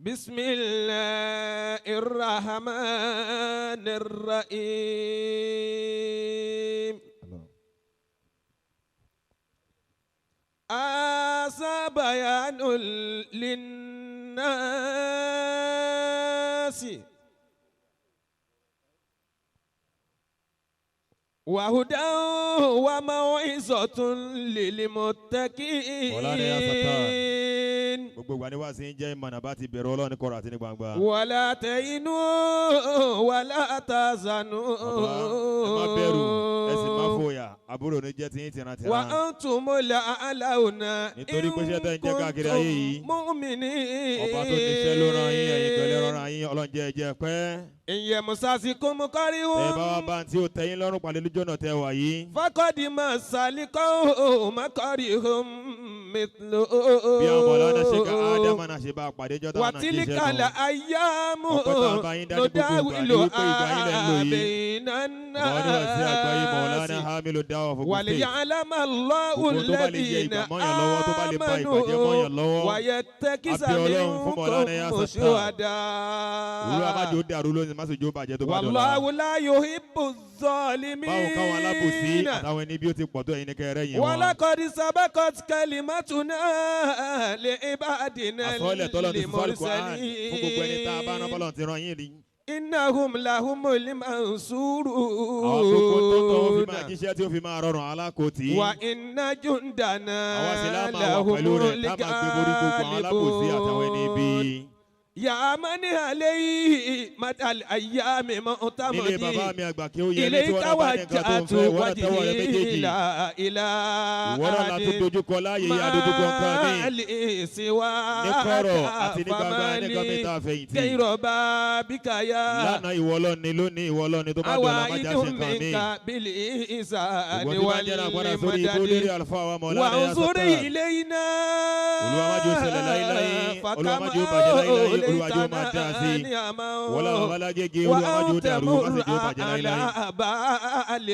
بسم الله الرحمن الرحيم. هذا بيان للناس وهدى وموعظة للمتقين. Gbogbo ìgbà ni wá sí ń jẹ́ ìmọ̀nà bá ti bẹ̀rù Ọlọ́run ní kọ̀rọ̀ àti ní gbangba. ولا تهنوا ولا تحزنوا. Bàbá, ẹ má bẹ̀rù, ẹ sì má fòyà, àbúrò ní jẹ́ tiyín tìrantìran. وأنتم الأعلون. Nítorí pé iṣẹ́ tẹ́ ń jẹ́ káàkiri ayé yìí, مؤمنين. Ọba tó níṣẹ́ ló rán yín, ẹ̀yin pẹ̀lú rán yín, Ọlọ́run jẹ́ ẹ jẹ́ pẹ́. إن يمسسكم قرح Ẹ bá wa bá tí ó tẹ́ yín lọ́rùn pàdé lójú ọ̀nà tẹ́ wà yìí. فقد مس القوم قرح مثله. Bí àwọn Mọ̀lánà ṣe ká Ádámà náà ṣe bá a pàdé jọ́tà náà وتلك jíṣẹ́ nù. الأيام Ọpẹ́ tá a bá yín dá ní gbogbo ìgbà ni wípé ìgbà yín lẹ̀ ń lò نداولها yìí. بين Mọ̀lánà sí àgbáyé Mọ̀lánà الناس Hamilu Dawa Fogun State. وليعلم الله Gbogbo tó bá lè yẹ الذين ìgbà mọ́yàn lọ́wọ́, tó bá lè ba ìbàjẹ́ mọ́yàn آمنوا lọ́wọ́. ويتخذ Àbí Ọlọ́run fún Mọ̀lánà yá منكم Sattar. Olúwa má jẹ́ ó شهداء. dàrú lónìí, má sì jẹ́ ó bàjẹ́ tó bá dọ̀la. والله لا يحب Báwo káwọn alábòsí الظالمين. àtàwọn ẹni bí ó ti pọ̀ tó ẹ̀yin ní kẹrẹ́ yìí wọn. ولقد سبقت كلمتنا لعبادنا Àsọlẹ̀ tọ́lọ̀ ti sọ Al-Qur'an fún gbogbo ẹni tá a bá rán المرسلين bọ́lọ̀ ti rán yín rí. إنهم لهم Àwọn gbogbo tó tọ́ ó fi máa المنصورون. jíṣẹ́ tí ó fi máa rọrùn alákòótì. وإن جندنا Àwa sì lá máa wà لهم pẹ̀lú rẹ̀ tá a máa gbé borí gbogbo àwọn alábòsí àtàwọn ẹni ibi. الغالبون. يا من عليه مدى الأيام Nílé bàbá معتمدي mi àgbà kí ó yẹ ní tí إليك wọ́n náà bá ní nǹkan tó ń وجهت fẹ́, wọ́n náà tẹ́wọ́ rẹ وجهي méjèèjì. لا إلى Ìwọ náà la tún dojúkọ láàyè yìí adójúkọ nǹkan mi. ما لي Ní kọ̀rọ̀ àti سواك ní gbangba فما nìkan mi لي tá a fẹ̀yìntì. غير بابك يا Lánàá ìwọ Ọlọ́run ni, lónìí ìwọ Ọlọ́run ni, tó bá dọ̀la má عوائد já ṣe nǹkan mi. منك بالإحسان Ìwọ tí bá jẹ́ náà padà sórí ibú lérí والمدد. àlùfáà wa Mọ̀lánà yá وانظر Sattar. إلينا Olúwa má jẹ́ ó ṣẹlẹ̀ láéláé, Olúwa má jẹ́ ó bàjẹ́ láéláé, Olúwa jẹ́ ó máa dáa sí i. Wọ́lá bàbá lágége, Olúwa má jẹ́ ó وأنت dàrú, má sì مر jẹ́ ó bàjẹ́ láéláé. على بال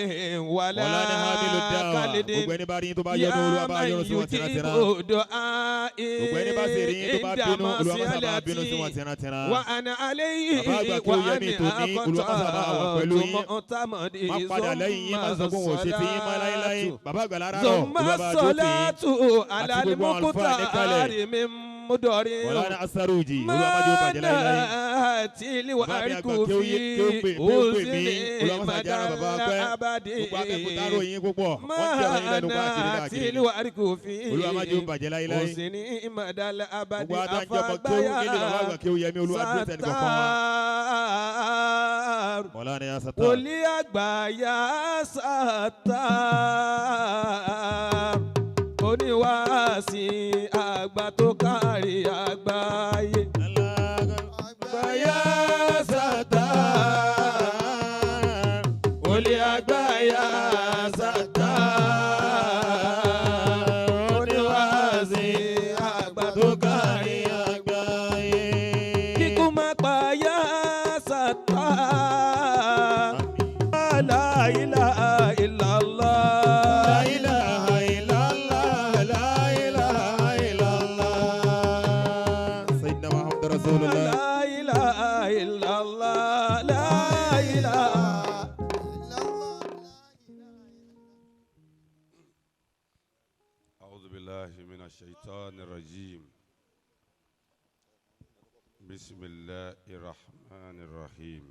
ولا Mọ̀lánà Hamilu Dawa, خالد. gbogbo ẹni bá rí yín tó bá yọ́nú, Olúwa bá yọ́nú sí wọn tìrantìran. Gbogbo ẹni bá sì rí yín tó bá bínú, Olúwa má sábà bínú sí wọn tìrantìran. وأنا عليه Bàbá àgbà kí ó yẹ mí tòní, Olúwa má sábà wà pẹ̀lú yín. معتمدي Má padà lẹ́yìn yín, má sọ pé òun ò ṣe ti yín mọ́ láéláé. Bàbá àgbà lára rọ̀, ثم Olúwa bá dúró tì yín. الصلاة على Àti gbogbo àwọn àlùfáà níkàlẹ̀. المختار من مدر Mọ̀lánà Asaruji, Olúwa má jẹ́ ó bàjẹ́ láéláé. Bàbá mi àgbà kí ó yé kí ó pè kí ó pè mí, Olúwa má sàjẹ́ ara bàbá pẹ́. Gbogbo akẹ́kọ̀ọ́ tá a ròyìn púpọ̀, wọ́n jẹ́ ọ̀rọ̀ yín lẹ́nu káàkiri káàkiri ni. Olúwa má jẹ́ ó bàjẹ́ láéláé. Gbogbo adájọ́ ọmọ kí ó nílé bàbá àgbà kí ó yẹ mí, Olúwa dúró tẹnì kọ̀ọ̀kan wa. Sattar. Mọ̀lánà yá Sattar. Wòlíì àgbà yá Sattar. Oníwàásí àgbà tó kárí àgbáyé. Àgbà yá Sattar. Wòlíì àgbà yá Sattar. Oníwàásí àgbà tó kárí àgbáyé. Kíkú má pa yá Sattar. La ilaha illallah. La ilaha illallah, la ilaha illallah. Sayyidina Muhammad Rasulullah. La ilaha illallah. La ilaha. أعوذ بالله من الشيطان الرجيم. بسم الله الرحمن الرحيم.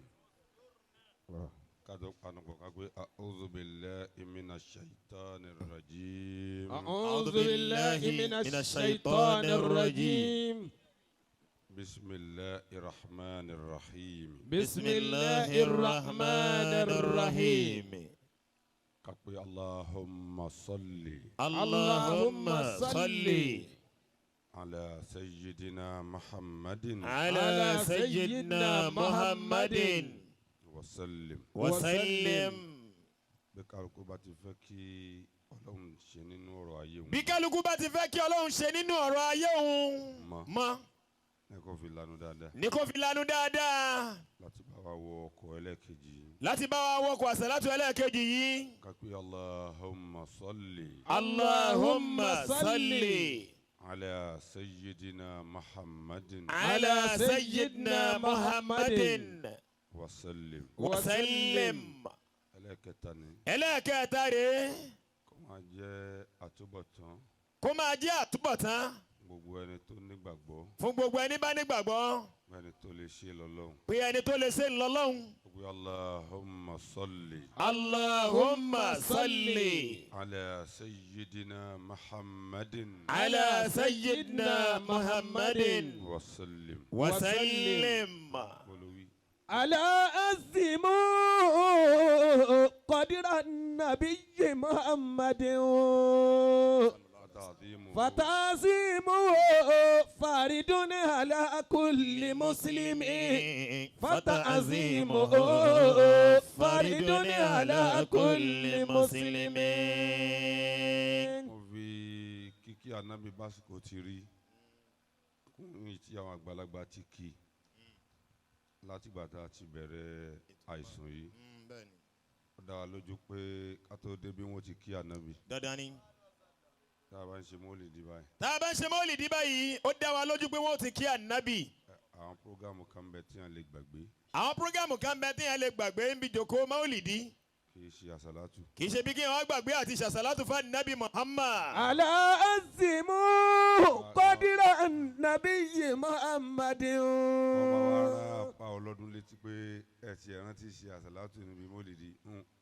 Kado panupọ̀ ká pé أعوذ بالله من الشيطان الرجيم. أعوذ بالله من الشيطان الرجيم. بسم الله الرحمن الرحيم. بسم الله الرحمن الرحيم. Ká pé اللهم صل اللهم صل على سيدنا محمد على سيدنا محمد وسلم. وسلم. Bí kálukú bá ti fẹ́ kí Ọlọ́run ṣe nínú ọ̀rọ̀ ayé wọn. Bí kálukú bá ti fẹ́ kí Ọlọ́run ṣe nínú ọ̀rọ̀ ayé òun Mọ́. mọ́ Ní kò fi lanu dáadáa. Ní kó fi lanu dáadáa. Láti bá wa wọ ọkọ̀ ẹlẹ́ẹ̀kejì yìí. Láti bá wa wọkọ̀ àsàlátù ẹlẹ́ẹ̀kejì yìí. Ká pé اللهم صل اللهم صل. على سيدنا محمد على سيدنا محمد وسلم وسلم. Ẹlẹ́kẹta ni Ẹlẹ́ẹ̀kẹta rèé. Kó máa jẹ́ àtúbọ̀tán. Kó máa jẹ́ àtúbọ̀tán. Gbogbo ẹni tó nígbàgbọ́. Fún gbogbo ẹni bá nígbàgbọ́. Ẹni tó lè ṣe lọ́lọ́hun. Pé ẹni tó lè ṣe lọ́lọ́hun. Gbogbo Allahumma salli. Allahumma salli. Ala sayyidina Muhammadin. Ala sayyidina Muhammadin. Wa sallim. Wa sallim. Olùwí. ألا أزموا قدر النبي محمد فتعظيمه فرد على كل مسلم فتعظيمه فرد على كل مسلم. Mo fi kíkí ànábì básìkò ti rí kún tí àwọn àgbàlagbà ti kí látìgbà tá a ti bẹ̀rẹ̀ àìsàn yìí. Ó dá wa lójú pé ká tó dé bí wọ́n ti kí ànábì. Dandan ni. Tá a bá ń ṣe mọ́lìdì báyìí. Tá a bá ń ṣe mọ́lìdì báyìí, ó dá wa lójú pé wọ́n ti kí ànábì. Àwọn prógámù kan bẹ tí a lè gbàgbé. Àwọn prógámù kan bẹ tí a lè gbàgbé ń bi jòkó mọ́lìdì. Kì í ṣe àsàlátù. Kì í ṣe bí kí wọ́n gbàgbé àti ṣàsàlátù fún ànábì Muhammad. ألا أزموا قدر النبي محمد. Ọba wa rán apá ọlọ́dún létí pé ẹ ti ẹ̀ rántí ṣe àsàlátù níbi mọ́lìdì,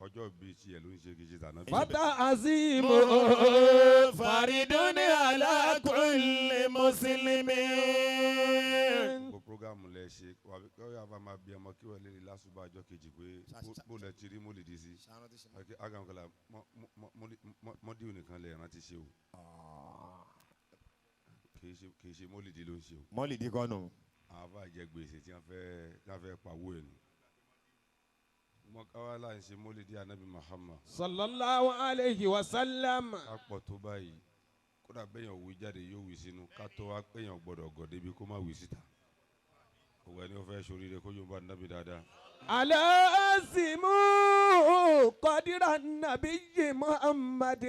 ọjọ́ bíi tiẹ̀ ló ń ṣe, kì í ṣe tànábì. فتعظيمه فرد على كل مسلم. Gbogbo prógámù lẹ ṣe wà bí kí wọ́n máa bí ọmọ kí wọ́n lè rí lásùbà ọjọ́ kejì pé bó lẹ ti rí mọ́lìdì sí. Agankala mọ́díù nìkan lè rántí ṣe o. Kì í ṣe mọ́lìdì ló ń ṣe o. Mọ́lìdì kọ́ nù. Àwọn afa jẹ gbèsè tí wọ́n fẹ́ pawó ẹ̀ nù. Mọ́káwá là ń ṣe mọ́lìdì anabi Muhammad. Sallallahu alayhi wa sallam. Ká pọ̀ tó báyìí kódà bẹ́yàn wí jáde yóò wí sínú ká tó wá péyàn gbọ́dọ̀ gọ̀ débi kó má wí síta. Òwò ẹni ó fẹ́ ṣoríire kó yóò bá nábì dáadáa. ألا أزموا قدر النبي محمد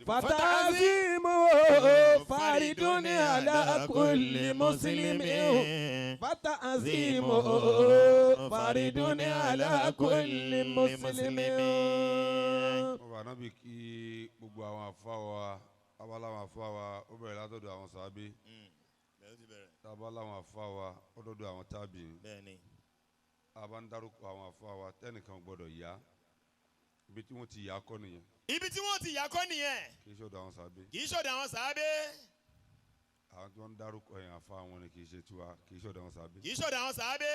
فتعظيمه فرد على كل مسلم فتعظيمه فرد على كل مسلم. Ọba nábì kí gbogbo àwọn àfa wa abaláwọn àfa wa ó bẹ̀rẹ̀ látọ̀dọ̀ àwọn sàábé tabaláwọn àfa wa ó dọ̀dọ̀ àwọn tábìín. A bá ń dárúkọ àwọn àfa wa tẹ́nìkan gbọ́dọ̀ yá ibi tí wọ́n ti yá kọ́ nìyẹn. Ibi tí wọ́n ti yá kọ́ nìyẹn. Kì í ṣọ̀dọ̀ àwọn sàábé. Kì í ṣọ̀dọ̀ àwọn sàábé. Àwọn tí wọ́n ń dárúkọ yẹn àfa wọn ni kì í ṣe tiwa, kì í ṣọ̀dọ̀ àwọn sàábé. Kì í ṣọ̀dọ̀ àwọn sàábé.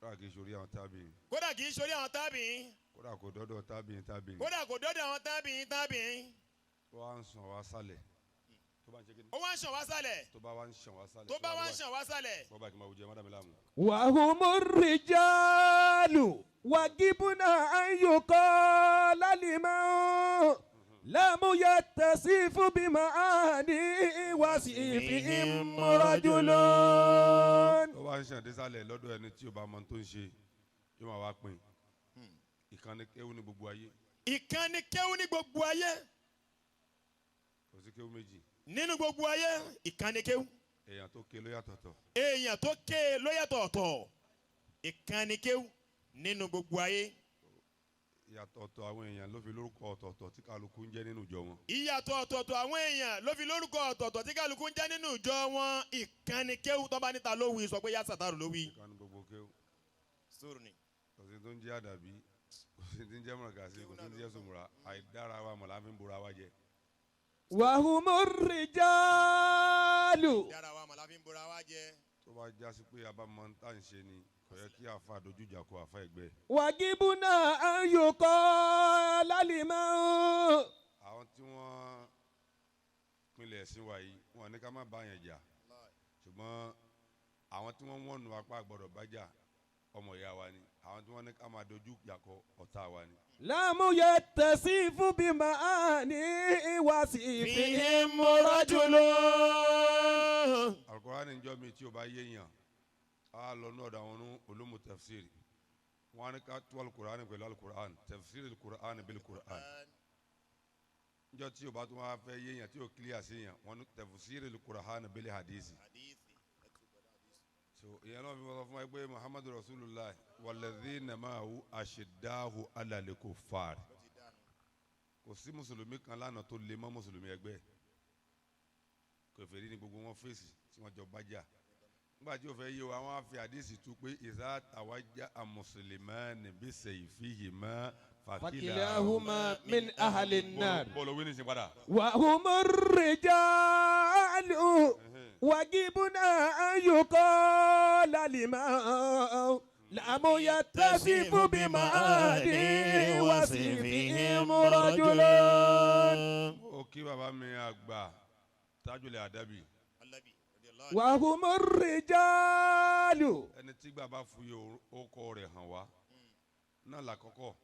Kódà kì í ṣorí àwọn tábìín. Kódà kì í ṣorí àwọn tábìín. Kódà kò dọ́dọ̀ tábìín tábìín. Kódà kò dọ́dọ̀ àwọn tábìín tábìín. Ó wá ń sàn wá sálẹ̀. Tó bá ń ṣe kí ni? Ó wá ń ṣàn wá sálẹ̀. Tó bá wá ń ṣàn wá sálẹ̀. Tó bá wá ń ṣàn wá sálẹ̀. Bọ́ba kì í máa wùjẹ mádàmí láàmú. وهم الرجال وجبنا أن يقال لمن لم يتصف بمعاني وصفهم رجل. Tó bá ń ṣàn désàlẹ̀ lọ́dọ̀ ẹni tí ò bá mọ tó ń ṣe yóò máa wá pín. Ìkànnì kéwú ní gbogbo ayé. Ìkànnì kéwú ní gbogbo ayé. Kò sí kéwú méjì. Nínú gbogbo ayé ìkànnì kéwú. Èèyàn tó ké ló yàtọ̀tọ̀. Èèyàn tó ké ló yàtọ̀tọ̀. Ìkànnì kéwú nínú gbogbo ayé. Ìyàtọ̀ ọ̀tọ̀ àwọn èèyàn ló fi lórúkọ ọ̀tọ̀ọ̀tọ̀ tí kálukú ń jẹ́ nínú ìjọ wọn. Ìyàtọ̀ ọ̀tọ̀ọ̀tọ̀ àwọn èèyàn ló fi lórúkọ ọ̀tọ̀ọ̀tọ̀ tí kálukú ń jẹ́ nínú ìjọ wọn. Ìkànnì kéwú tó bá níta ló wí sọ pé yá sàtàrù ló wí. Ìkànnì gbogbo kéwú. Sóòrù ni. Kò sí tó ń jẹ́ àdàbí, kò sí tó ń jẹ́ mọ̀ràkàsí, kò sí tó ń jẹ́ sòmùrà, àìdára wa mọ̀ láfi ń bora wa jẹ. وهم الرجال. Dára wa mọ̀ láfi ń bora wa jẹ. Tó bá já sí pé a bá mọ tá à ń ṣe ni kò yẹ kí àfa dojú ìjà kọ àfa ẹgbẹ́. وجبنا أن يقال لمن. Àwọn tí wọ́n pinlẹ̀ ẹ̀sìn wa yìí wọn ní ká má bá yẹn jà, ṣùgbọ́n àwọn tí wọ́n wọ̀nù apá gbọ́dọ̀ bá jà ọmọ ìyá wa ni, àwọn tí wọ́n ní ká máa dojú ìjà kọ ọ̀tá wa ni. لم يتصف بمعاني وصفهم رجل. Al-Qur'ani ń jọ mi tí o bá yéèyàn á lọ ní ọ̀dọ̀ àwọn olómù tafsiri wọn á ní ká tú Al-Qur'ani pẹ̀lú Al-Qur'an tafsiri Al-Qur'ani bil Qur'an. Njọ́ tí o bá tún wá fẹ́ yéèyàn tí o clear sí yàn, wọn ní tafsirul Qur'an bil hadisi. So ìyẹn náà fi wọ́n sọ fún wa pé Muhammadu Rasulullah walladhina ma'ahu ashiddahu alal kuffar. Kò sí mùsùlùmí kan lánàá tó lè mọ́ mùsùlùmí ẹgbẹ́. Kèfèrí ni gbogbo wọn fèsì tí wọ́n jọ bá jà. Nígbà tí o fẹ́ yé wa, wọ́n á fi àdìsí tu pé ìzá tàwájà àmùsùlùmánì bí sayfihima فكلاهما من أهل النار. Bọ́ọ̀lù wí ní sin padà. وهم الرجال واجبنا أن يقال لمن لم يتصف بمعاني وصفهم رجل. Ó kí bàbá mi àgbà Tajul Adabi. وهم الرجال. Ẹni tí bàbá fi orúkọ rẹ̀ hàn wá náà làkọ́kọ́.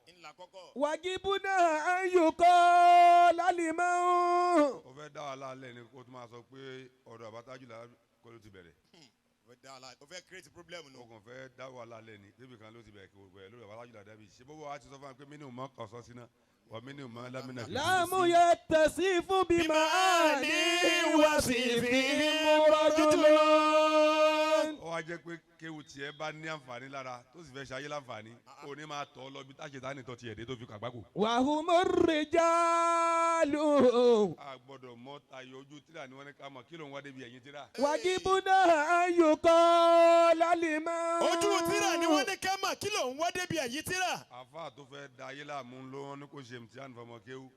واجبنا أن يقال لمن Ó fẹ́ dá wàhálà lẹ̀ ni kó tó máa sọ pé ọ̀dọ̀ bàbá Tajul Adabi kọ́ ló ti bẹ̀rẹ̀. O fẹ́ create problem Ó nù. kàn fẹ́ dá wàhálà lẹ̀ ni débi kan ló ti bẹ̀rẹ̀ kí gbogbo ẹ̀ lórí bàbá Tajul Adabi. Ṣé bó wàá ti sọ fún wa pé mí ni ò mọ kọ̀sọ́ sí náà wà mí ni ò mọ lámìnà kìí. لم يتصف بمعاني وصفهم رجل. Ó wá jẹ́ pé kéwù tiẹ̀ bá ní àǹfààní lára tó sì fẹ́ ṣayé láǹfààní, ó ní máa tọ́ lọ bí táṣetánì tọ́ tiẹ̀ dé tó fi kàgbákò. وهم الرجال. A gbọ́dọ̀ mọ tayọ ojú tíra ni wọ́n ní ká mọ̀ kí ló ń wá débi ẹ̀yìn tíra. واجبنا أن يقال لمن Ojú tíra ni wọ́n ní ká mà, kí ló ń wá débi àyí tíra. Àfa tó fẹ́ da ayé láàmú ló wọ́n ní kó ṣe mtihani fọmọ kéwù.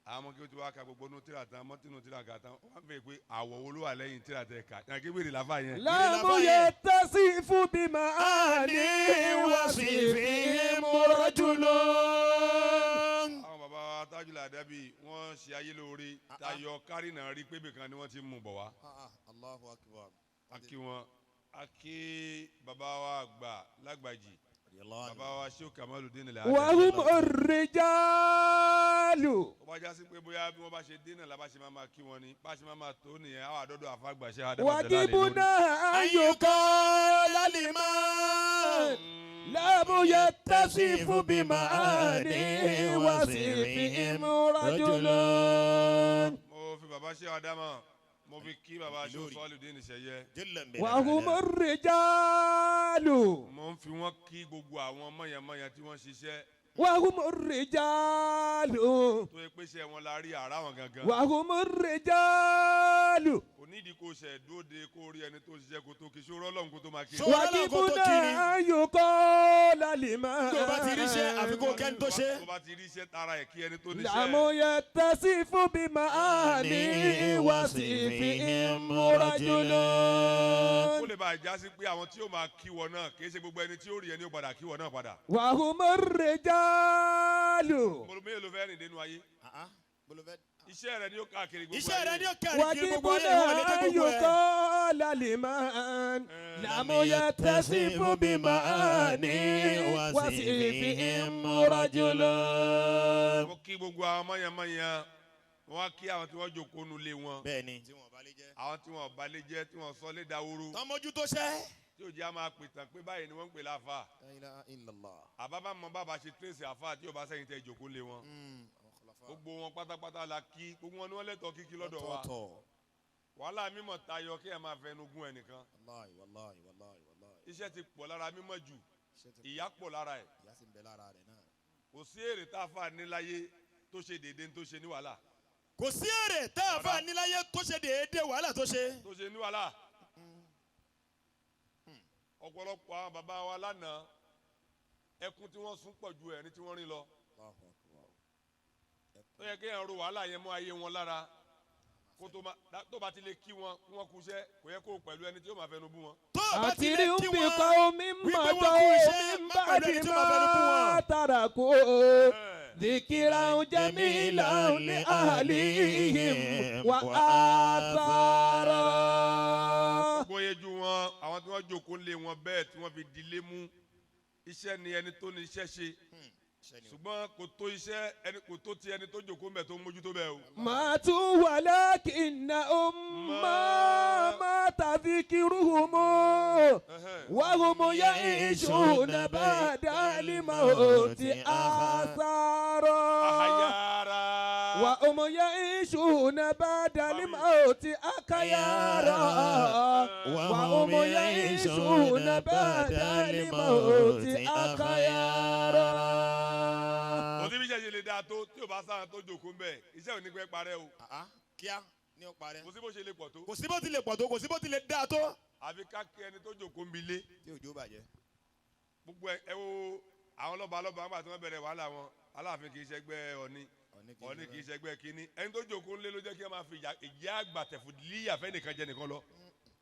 Àwọn ọmọ kéwù tí wàá ka gbogbo nú tíra tán, mọ́tínú tíra kà tán, wọ́n fẹ́ pé àwọ̀ wo ló wà lẹ́yìn tíra tẹ ká. Yàrá kébèrè làfà yẹn. لم يتصف بمعاني وصفهم رجل. Àwọn bàbá wa Tajul Adabi wọ́n ṣe ayé lóore tayọ kárìnà rí pébè kan ni wọ́n ti mú bọ̀ wá. Allahu akbar. A kí wọn, a kí bàbá wa àgbà lágbàjì, bàbá wa Sheikh Kamaludin Al-Adabi. وهم الرجال. Ó bá já sí pé bóyá bí wọ́n bá ṣe dé náà la bá ṣe máa máa kí wọn ni, bá ṣe máa máa tó nìyẹn, àwọn àdọ́dọ̀ àfàgbàṣe واجبنا أن يقال لمن لم يتصف بمعاني وصفهم رجل. Mo fi bàbá ṣe Adama, mo fi kí bàbá ṣe Sọ́ọ̀lùdín Ṣẹ̀yẹ. وهم الرجال. Mo ń fi wọ́n kí gbogbo àwọn mọ̀yànmọ̀yàn tí wọ́n ṣiṣẹ́ وهم الرجال. tó yẹ pé ṣe wọn la rí àrá wọn gangan. وهم الرجال. Kò nídìí kó ṣe dóde kó rí ẹni tó ṣiṣẹ́ kó tó kí ṣòro Ọlọ́run kó tó máa kí. واجبنا أن يقال لمن Tó bá ti ríṣẹ́, àfi kó kẹ́ni tó ṣe. Tó bá ti rí iṣẹ́ tara ẹ̀ kí ẹni tó لم níṣẹ́. يتصف بمعاني وصفهم رجل. Kó lè bá a já sí pé àwọn tí yóò máa kí wọn náà kì í ṣe gbogbo ẹni tí ó rí ẹni ó padà kí wọn náà padà. وهم الرجال. Mo mélòó ló fẹ́ rìn dénú ayé? Iṣẹ́ rẹ ni ó káàkiri gbogbo ayé. Iṣẹ́ rẹ ni ó káàkiri gbogbo ayé, واجبنا ìwọ lè dé أن gbogbo ẹ̀. يقال لمن لم يتصف بمعاني وصفهم رجل. Mo kí gbogbo àwọn mọ̀yànmọ̀yàn, wọ́n á kí àwọn tí wọ́n jókòó nulẹ̀ wọn. Bẹ́ẹ̀ni. Àwọn tí wọ́n balẹ̀ jẹ́ tí wọ́n sọ lé daworo. Tán mójútó ṣẹ́. Tí ò jẹ́ a máa pè tán pé báyìí ni wọ́n ń pè láfa. La ilaha illallah. Àbábá mọ bàbá ṣe tírèsì àfa tí yóò bá sẹ́yìn tẹ jókòó lé wọn. Gbogbo wọn pátápátá la kí, gbogbo wọn ni wọ́n lẹ́tọ̀ọ́ kíkí lọ́dọ̀ wa. Ọ̀tọ̀ọ̀tọ̀. Wàhálà mímọ̀ tayọ kí ẹ máa fẹnu gún ẹnìkan. Wallahi, wallahi, wallahi, wallahi. Iṣẹ́ ti pọ̀ lára mímọ̀ jù, ìyà pọ̀ lára ẹ̀. Ìyá sì ń bẹ lára rẹ̀ náà. Kò sí èrè tá a fà ní láyé tó ṣe déédéé tó ṣe ní wàhálà. Kò sí èrè tá a fà níláyé tó ṣe déédéé wàhálà tó ṣe. Tó ṣe ní wàhálà. Ọ̀pọ̀lọpọ̀ àwọn bàbá wa lánàá, ẹkún tí wọ́n sún pọ̀ ju ẹ̀rín tí wọ́n rí lọ. Tó yẹ kéèyàn ro wàhálà yẹn mọ́ ayé wọn lára kó tó máa tó bá ti lè kí wọn kí wọ́n kúṣẹ́, kò yẹ kó o pẹ̀lú ẹni tí yóò máa fẹnu bú wọn. Tó o bá ti lè àtìrí kí ń bí wọn kọ́ mi wípé mọ̀ wọ́n tó kú iṣẹ́, mi má bá pẹ̀lú di ẹni tí ó máa fẹnu bú máa wọn. تركوا ذكرا جميلا لأهليهم وآثارا. Bóyá ju wọn àwọn tí wọ́n jókòó lé wọn bẹ́ẹ̀ tí wọ́n fi dilé mú iṣẹ́ ni ẹni tó ní iṣẹ́ ṣe, ṣùgbọ́n kò tó iṣẹ́ ẹni, kò tó ti ẹni tó jókòó mẹ́ tó ń mójútó bẹ́ẹ̀ o. ماتوا ولكنهم ما مات ذكرهم وهم يعيشون بعد الموت آثارا. Àhàyàrá. وهم وهم يعيشون بعد الموت أخيارا وهم يعيشون بعد الموت أخيارا. Kò sí bí iṣẹ́ ṣe lè dáa tó tí ò bá sáà tó jòkó ń bẹ̀, iṣẹ́ ò ní pẹ́ parẹ́ o. Kíá ní ó parẹ́. Kò sí bó ṣe lè pọ̀ tó. Kò sí bó ti lè pọ̀ tó, kò sí bó ti lè dáa tó. Àfi ká kí ẹni tó jòkó ń bi lé. Tí òjò bàjẹ́. Gbogbo ẹ wo àwọn lọ́ba lọ́ba nígbà tí wọ́n bẹ̀rẹ̀ wàhálà wọn, Aláàfin kì í ṣẹgbẹ́ Ọ̀ọ̀ni, Ọ̀ọ̀ni kì í ṣẹgbẹ́ kínní. Ẹni tó jòkó ń lé ló jẹ́ kí wọ́n máa fi ìjà àgbà tẹ̀fù líyà fẹ́ nìkan jẹ nìkan lọ.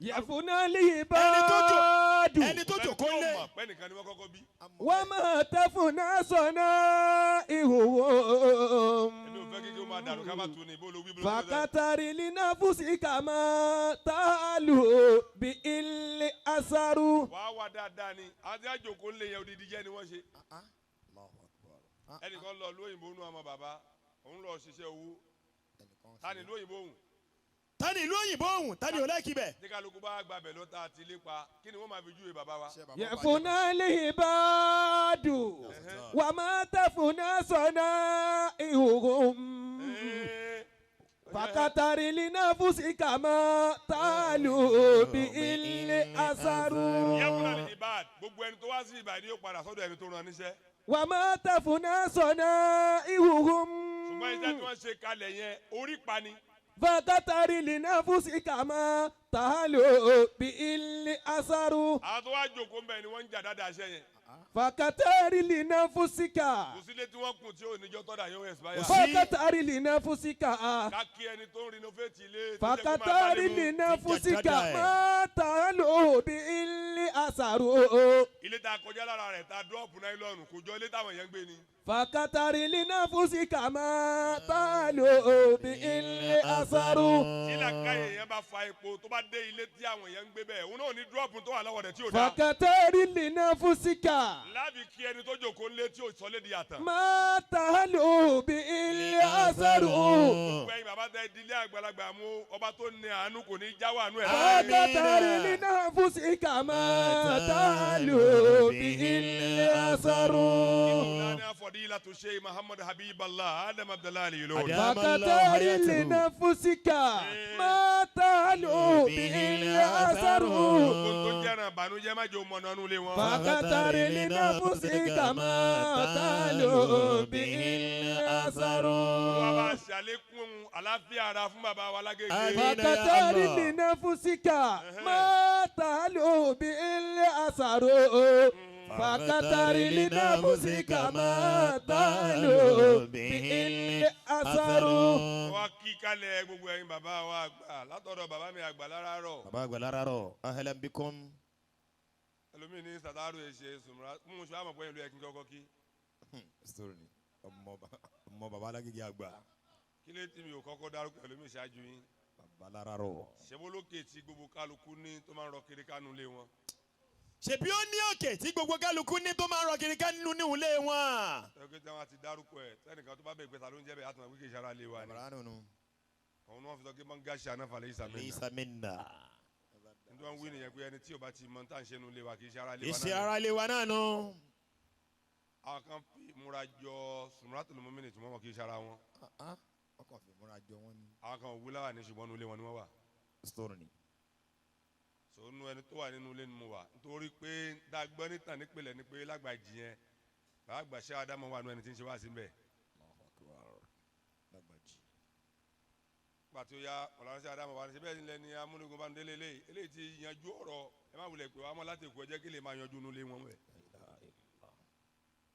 يفنى العباد Ẹni tó jòkó ń lé. Pẹ́ nìkan ni wọ́n kọ́kọ́ bí. وما تفنى صنائعهم Èmi ò fẹ́ kí ó máa dàrú ká má tu ni bó ló wí bó ló wí. فكتر لنفسك ما تعلو بالأثر. Wàá wá dáadáa ni àti àjòkó ń lé yẹn odidi jẹ́ ni wọ́n ṣe. Ẹnìkan lọ lóyìnbó nú ọmọ bàbá òun lọ ṣiṣẹ́ owó. Ta ni lóyìnbó òun? Tani ìlú òyìnbó òun, tani ò lẹ́kì bẹ̀. Ní kálukú bá gbàbẹ̀ lọ́ta àti lépa, kí ni wọ́n máa fi júwe bàbá wa? يفنى العباد وما تفنى صنائعهم فكتر لنفسك ما تعلو بالأثر. Yẹ́fúnà ní ibad, gbogbo ẹni tó wá sí ìbàdí yóò padà sọ́dọ̀ ẹni tó rán níṣẹ́. وما تفنى صنائعهم Ṣùgbọ́n iṣẹ́ tí wọ́n ṣe kalẹ̀ yẹn orí pa ni. فكتر لنفسك ما تعلو بالأثر. Àwọn tó wá jòkó ń bẹ̀ ni wọ́n ń jà dáadáa iṣẹ́ yẹn. فكتر لنفسك Kò sílé tí wọ́n kùn tí ò níjọ́ tọ́da yóò expire. فكتر لنفسك Ká kí ẹni tó ń renovate ilé tó jẹ́ kó máa فكتر bá lé mu. لنفسك ما تعلو بالأثر. Ilé tá a kọjá lára rẹ̀ tá a dúrọ́ọ̀pù náílọ̀nù kò jọ ilé táwọn èèyàn ń gbé ni. فكتر لنفسك ما تعلو بالأثر. Tí làákàyè yẹn bá fa epo tó bá dé ilé tí àwọn èèyàn ń gbé bẹ́ẹ̀, òun náà ní dúrọ́ọ̀pù tó wà lọ́wọ́ rẹ̀ tí ò dáa. فكتر لنفسك Láàbì kí ẹni tó jòkó ńlé tí ò sọlé di àtàn. ما تعلو بالأثر. Gbogbo ẹ̀yin bàbá tẹ ìdílé àgbàlagbà mú, ọba tó ní àánú kò ní jáwọ́ àánú ẹ̀ lára. فكتر لنفسك ما تعلو بالأثر. Mawlana Fadilatu Sheikh Muhammad Habiballah Adam Abdullahi Yilori. فكتر لنفسك ما تعلو بالأثر. Gbogbo tó ń jẹ́ràn ìbànújẹ́ má jẹ́ òun mọ̀nà nulẹ̀ wọn. فكتر لنفسك ما تعلو بالأثر. Olúwa bá ṣàlékún àlàáfíà ara fún bàbá wa lágége. Àmín. فكتر لنفسك ما تعلو بالأثر. فكتر لنفسك ما تعلو بالأثر. Wá kí kalẹ̀ gbogbo ẹ̀yin bàbá wa àgbà látọ̀dọ̀ bàbá mi àgbà láràárọ̀. Bàbá àgbà láràárọ̀, ahlan bikum. Ẹlòmíì ní sàtàrù èṣe sùnmùrà mú un ṣe àmọ̀ pé ìlú ẹ̀kí kọ́kọ́ kí. Story ni ọmọ bàbá alágége àgbà. Kí ló tí mi ò kọ́kọ́ dárúkọ ẹlòmíì ṣáájú yín? Bàbá láràárọ̀. Ṣebólókè tí gbogbo kálukú ní tó máa ń rọ kiri kánú lé wọn. Ṣèbí ó ní òkè tí gbogbo kálukú ní tó máa ń rọ kiri ká nínú níhùn lé wọn. Ẹgbẹ́ tí wọ́n ti dárúkọ ẹ̀ sẹ́nìkan tó bá bẹ̀ gbẹ́ta ló ń jẹ́ bẹ́ẹ̀ àtúnwá wíkẹ́ ìṣara lé wa ni. Bàbá nínú. Òun ni wọ́n fi sọ pé mọ́ngàṣì anáfàlẹ́ ìsàmì náà. Lisa minna. Nítorí wọ́n wí nìyẹn pé ẹni tí ò bá ti mọ tá à ń ṣe nu lé wa kì í ṣe ara lé wa Ìṣe náà. ara lé wa náà nù. Àwọn kan fi múra jọ Sùmùràtù Mùmínì tí wọ́n kì í ṣe ara wọn. Ọkàn fi múra jọ wọn ni. Àwọn kan wí láwà ní ṣùgbọ́n nu ilé wọn ni wọ́n wà. Story ni. So nu ẹni tó wà nínú ilé ni mo wà. Nítorí pé dágbọ́n nítàn nípìnlẹ̀ ni pé lágbàjì yẹn bàbá àgbà ṣé Ádámù wà nú ẹni tí ń ṣe wá sí mbẹ̀. Pàtó ya ọ̀làránṣẹ́ Ádámù wà ní síbẹ̀ nílẹ̀ ni amúnigun bá ń délé eléyìí eléyìí ti yanjú ọ̀rọ̀ ẹ má wulẹ̀ pé wàá mọ̀ láti èkó ẹ jẹ́ kí lè máa yanjú inú ilé wọn bẹ̀.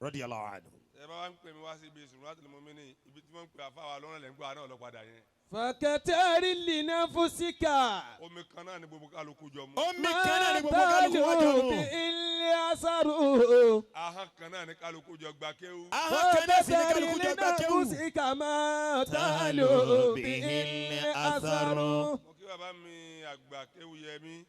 Radiyallahu anhu. Ẹ bá wá ń pè mí wá sí ibi Sùmùràtù Mùmínì ibi tí wọ́n ń pè àfáwà lọ́rùn lẹ́ ń gbọ́ àná ọlọ́padà yẹn. فكتر لنفسك Omi kan náà ni gbogbo kálukú jọ mu. Omi kan náà ni ما gbogbo kálukú wá jọ تعلو mu. بالأثر. Ahọ́n kan náà ni kálukú jọ gba kéwú. Ahọ́n kan náà sì ni فكتر kálukú jọ gba kéwù. لنفسك ما تعلو بالأثر. Mo kí bàbá mi àgbà kéwú yẹ mí.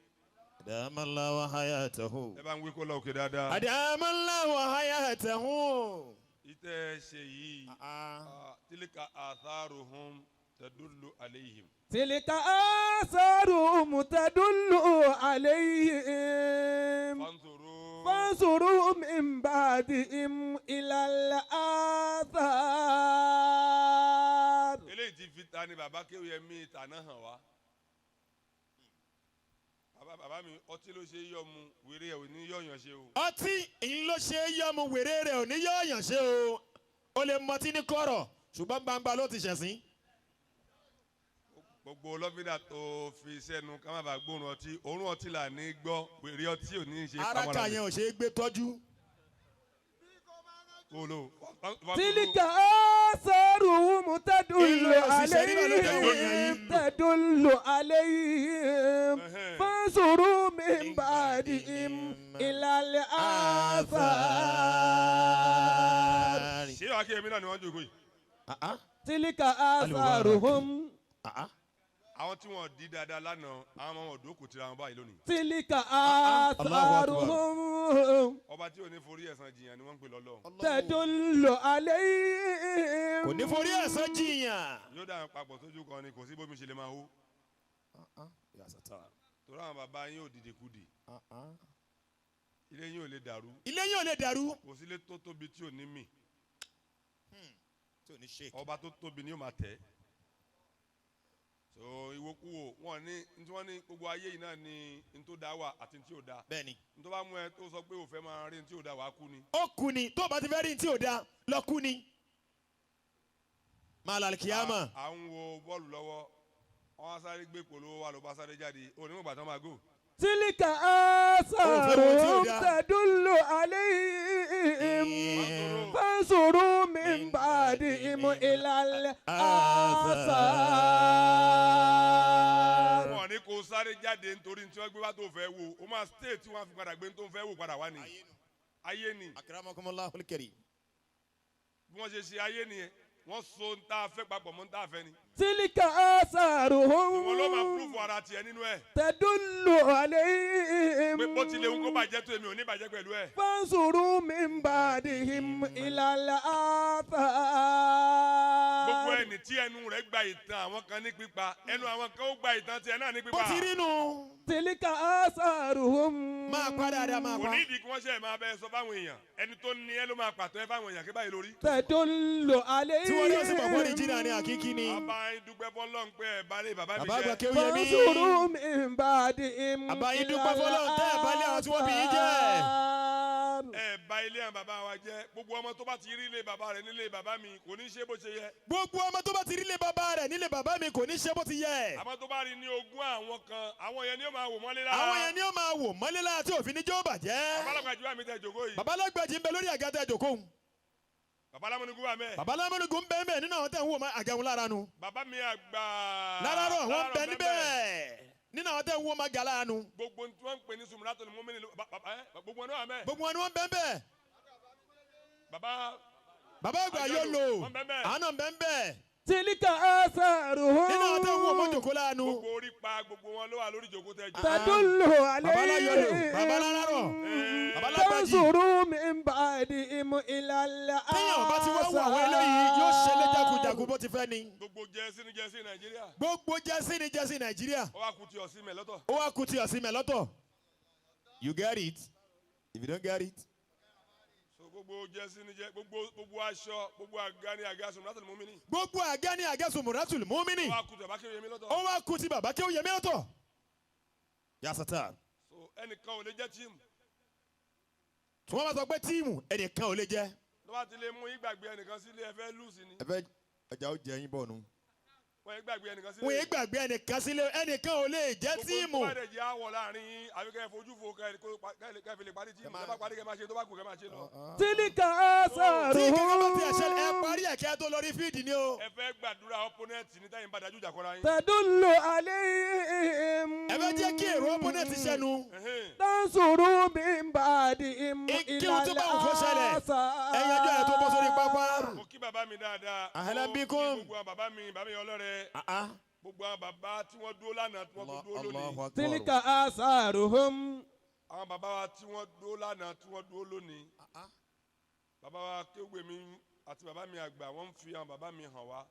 Adamallahu hayatahu. Ẹ bá ń wí kó lọ òkè dáadáa. Adamallahu hayatahu. Ìtẹ́ ṣe yìí tilka atharuhum tadullu alayhim. تلك آثارهم تدل عليهم Fanzuru. فانظروا من بعدهم إلى الآثار. Eléyìí ti Ta ni bàbá Kéwúyẹmí tàná hàn wá? Bàbá mi, ọtí ló ṣe é yọ mu, wèrè ẹ̀ ò ní yọ̀yàn ṣe o. Ọtí ń ló ṣe é yọmu, wèrè rẹ̀ ò ní yọ̀ọ̀yàn ṣe o. O lè mọtí ní kọ̀rọ̀, ṣùgbọ́n gbangba ló ti ṣẹ̀sín. Gbogbo lọ́fíńdà tó fi sẹ́nu ká má bàa gbóòórùn ọtí, òórùn ọtí là ní gbọ́, wèrè ọtí ò ní í ṣe. Araka yẹn ò ṣe é gbé tọ́jú. Kolo. تلك آثارهم تدل إلا عليهم تدل عليهم فانظروا من بعدهم إلى الآثار. Ṣé wàá kí èmi náà ni wọ́n jókòó yìí? تلك آثارهم. Àwọn tí wọ́n di dáadáa lánàá, àwọn ọmọ wọn dókòó tira wọn báyìí lónìí. تلك آثارهم Ọba tí ò ní forí ẹ̀san jiyàn ni wọ́n ń pè lọ́lọ́run. تدل عليهم. Kò ní forí ẹ̀san jiyàn. Yóò dà wọn papọ̀ sójú kan ni, kò sí bómi ṣe lè máa hó. Torí àwọn bàbá yín ò dìde kudì, ilé yín ò lè dàrú. Ilé yín ò lè dàrú. Kò sílé tó tóbi tí ò ní mì. Ọba tó tóbi ni yóò máa tẹ̀. So ìwòkuwò wọn ní ntí wọn ní gbogbo ayé yìí náà ni ntó da wà àti ntí ò da. Bẹ́ẹ̀ni. Ntó bá mú ẹ tó sọ pé o fẹ́ máa rí ntí ò da, wàá kú ni. Ó kú ni, tó o bá ti fẹ́ rí ní tí ò da lọ kú ni. Máa lálẹ́ kíámà. À ń wo bọ́ọ̀lù lọ́wọ́, wọ́n á sáré gbé polówó wa ló bá sáré jáde, onímọ̀ gbàtàn máa gò. تلك آثارهم تدل عليهم فانظروا من بعدهم إلى الآثار. Wọn ní kó sáré jáde nítorí tí wọ́n gbé wá tó fẹ́ wo, o máa stay tí wọ́n á fi padà gbé tó fẹ́ wò padà wá ni. Ayé ni. Akramakumulahul karim. Bí wọ́n ṣe ṣe ayé nìyẹn, wọ́n so ń tá a fẹ́ papọ̀ mọ́ ń tá a fẹ́ ni. تلك آثارهم Ìwọ ló máa púrúfù ara tiẹ̀ nínú ẹ̀. تدل عليهم Pé bó tilẹ̀ ń kó bàjẹ́ tó, èmi ò ní bàjẹ́ pẹ̀lú ẹ̀. فانظروا من بعدهم إلى Gbogbo الآثار. ẹni tí ẹnu rẹ̀ gba ìtàn àwọn kan ní pípa, ẹnu àwọn kan ó gba ìtàn tiẹ̀ náà ní pípa. Bó ti rí nu. تلك آثارهم Máa pa dáadáa, máa Kò pa. ní ìdí kí wọ́n ṣe máa bẹ sọ fáwọn èèyàn, ẹni tó ní ẹ ló máa pàtó ẹ fáwọn èèyàn kí báyìí lórí. تدل Tí wọ́n lọ sí bàbá عليهم òrìjìnà ni àkíkí ni. Bàbá yín dúpẹ́ fọlọ́run pé ẹ bá lé bàbá mi Bàbá àgbà jẹ́. Kéwúyẹmí. فانظروا من بعدهم Bàbá yín إلى dúpẹ́ fọlọ́run tẹ́ ẹ̀ bá lé àwọn tí wọ́n bí yín jẹ́. الآثار. Ẹ bà ilé àwọn bàbá wa jẹ́. Gbogbo ọmọ tó bá ti rí ilé bàbá rẹ̀ nílé bàbá mi kò ní ṣe bó ṣe yẹ. Gbogbo ọmọ tó bá ti rí ilé bàbá rẹ̀ nílé bàbá mi kò ní ṣe bó ti yẹ. Àmọ́ tó bá rí ní ogún àwọn kan, àwọn yẹn ni ó máa wò mọ́lé lára. Àwọn yẹn ni ó máa wò mọ́lé lára tí òfin ní jẹ́ ó bàjẹ́. Babalọ́gbàjì wà mí tẹ jòkó yìí. Bàbá alágbàjì ń bẹ lórí àga tẹ jòkó. Bàbá alámúnigún wà mẹ́. Bàbá alámúnigún ń bẹ ń bẹ nínú àwọn tẹ̀ ń wò má àgàwọn lára nu. Bàbá mi àgbà. Lárárọ̀ wọ́n ń bẹ níbẹ̀ nínú àwọn tẹ̀ ń wò má gà lára nu. Gbogbo tí wọ́n ń pè ní Sumulatul Mu'minin, gbogbo wọn náà wà mẹ́. Gbogbo wọn ni wọ́n ń bẹ ń bẹ. Bàbá Bàbá àgbà yóò lò Wọ́n bẹ ń bẹ. àwọn náà ń bẹ ń bẹ تلك آثارهم nínú àwọn tẹ̀ ń wò mọ́ jòkó lára nu. Gbogbo orí pa gbogbo wọn ló wà lórí ìjòkó tẹ jòkó. تدل Bàbá aláyọ̀lò, bàbá عليهم alárárọ̀, bàbá alágbàjì. فانظروا من بعدهم إلى Téèyàn bá ti wá wọ àwọn eléyìí yóò ṣe lé jagunjagun bó ti fẹ́ ni. Gbogbo jẹ́sí ní jẹ́sí Nàìjíríà. Gbogbo jẹ́sí ni jẹ́sí Nàìjíríà. Ó wá kú ti ọ̀sìn mẹ́ lọ́tọ̀. Ó wá kú ti ọ̀sìn mẹ́ lọ́tọ̀. You get it? If you don't get it. So gbogbo jẹ́sí ní jẹ́ gbogbo aṣọ, gbogbo àga ní àga Sumulatul Mu'minin. Gbogbo àga ní àga Sumuratul Mu'minin. Ó wá kú ti bàbá Kéwúyẹmí lọ́tọ̀. Ó wá kú ti bàbá Kéwúyẹmí lọ́tọ̀. Yasata. So ẹnìkan ò lè jẹ́ tíìmù. Tí wọ́n bá sọ pé tíìmù, ẹnìkan ò lè jẹ́. Tó bá ti lè mú ìgbàgbé ẹnìkan sílé, ẹ fẹ́ lùsì ni. Ẹ fẹ́ ọjà ó jẹ yín bọ̀ nu. Wọ́n yẹn gbàgbé ẹnìkan sílé. Wọ́n yẹn gbàgbé ẹnìkan sílé, ẹnìkan ò lè jẹ́ tíìmù. Gbogbo tó bá dẹ̀ jẹ́ àwọ̀ láàrin yín, àbí kẹ́ ẹ fojú fo kẹ́ ẹ fi lè parí tíìmù. Tẹ́ bá parí, kẹ́ ẹ máa ṣe tó bá kù, kẹ́ ẹ máa ṣe lọ. تلك Tí kankan bá ti ẹ̀ṣẹ̀ ẹ آثارهم parí ẹ̀kẹ́ tó lọ rí fíìdì ni o. Ẹ fẹ́ gbàdúrà opponent ní táyìn bá dájú ìjà kọ́ra yín. تدل عليهم Ẹ fẹ́ jẹ́ kí èrò opponent ṣẹnu. تنظروا من بعدهم Kí إلى ohun tó bá wù kó ṣẹlẹ̀, ẹ yanjú ẹ̀ tó bọ́ sórí pápá. Mo kí bàbá mi dáadáa. Ahlan Mo kí bikum. gbogbo àwọn bàbá mi, bàbá mi ọlọ́rẹ̀, gbogbo àwọn bàbá tí wọ́n dúró lánàá tí wọ́n tún dúró lónìí. تلك آثارهم Àwọn bàbá wa tí wọ́n dúró lánàá tí wọ́n dúró lónìí. Bàbá wa Kéwùgbèmí àti bàbá mi àgbà, wọ́n ń fi àwọn bàbá mi hàn wá.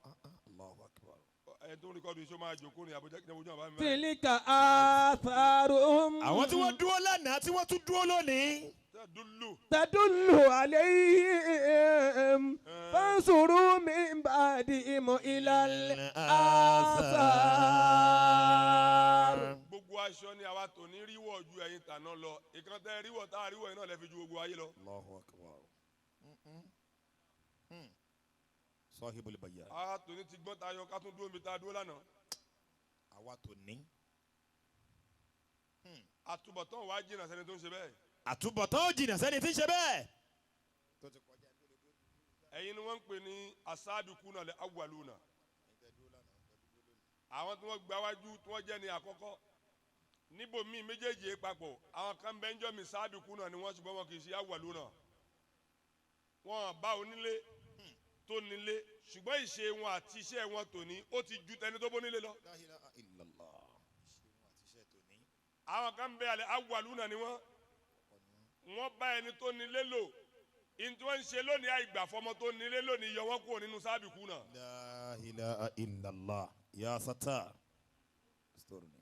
Ẹ tó ń record iṣẹ́ máa jòkó ní Àbújá kí ní ojú àwọn bàbá mi báyìí. تلك آثارهم Àwọn tí wọ́n dúró lánàá tí wọ́n tún dúró lónìí. Tẹ́ Tadullu. تدل عليهم فانظروا من بعدهم إلى الآثار. Gbogbo aṣọ ni àwa tò ní ríwọ̀ ju ẹ̀yin tàná lọ. Ìkan tẹ́ ríwọ̀ tá a ríwọ̀ yìí náà lè fi ju gbogbo ayé lọ. Allahu akbar. Sahibul bayan. Àwa tò ní ti gbọ́n tayọ ká tún dúró mi ta dúró lánàá. Àwa tò ní. Àtúbọ̀tán wàá jìnnà sẹ́ni tó ń ṣe bẹ́ẹ̀. Àtúbọ̀tán ò jìnnà sẹ́ni tí ń ṣe bẹ́ẹ̀. Ẹ̀yin ni wọ́n ń pè ní asabiquna al awwaluna. Àwọn tí wọ́n gbáwájú tí wọ́n jẹ́ ní àkọ́kọ́. Níbòmíì méjèèjì papọ̀, àwọn kan bẹ́ẹ̀ ń jọ́ mi sabiquna ni wọ́n, ṣùgbọ́n wọn kì í ṣe awwaluna. Wọ́n bá onílé tó nílé, ṣùgbọ́n ìṣe wọn àti iṣẹ́ wọn tòní ó ti ju tẹni tó bó nílé lọ. La ilaha illallah. Ìṣe wọn àti iṣẹ́ tòní. Àwọn kan bẹ́ẹ̀ alẹ́ awwaluna ni wọ́n. Wọ́n bá ẹni tó nílé lò. Ìyẹn tí wọ́n ń ṣe lónìí àìgbà fọmọ tó nílé lónìí yọ wọ́n kúrò nínú sabiquna. La ilaha illallah. Ya satar. Story ni.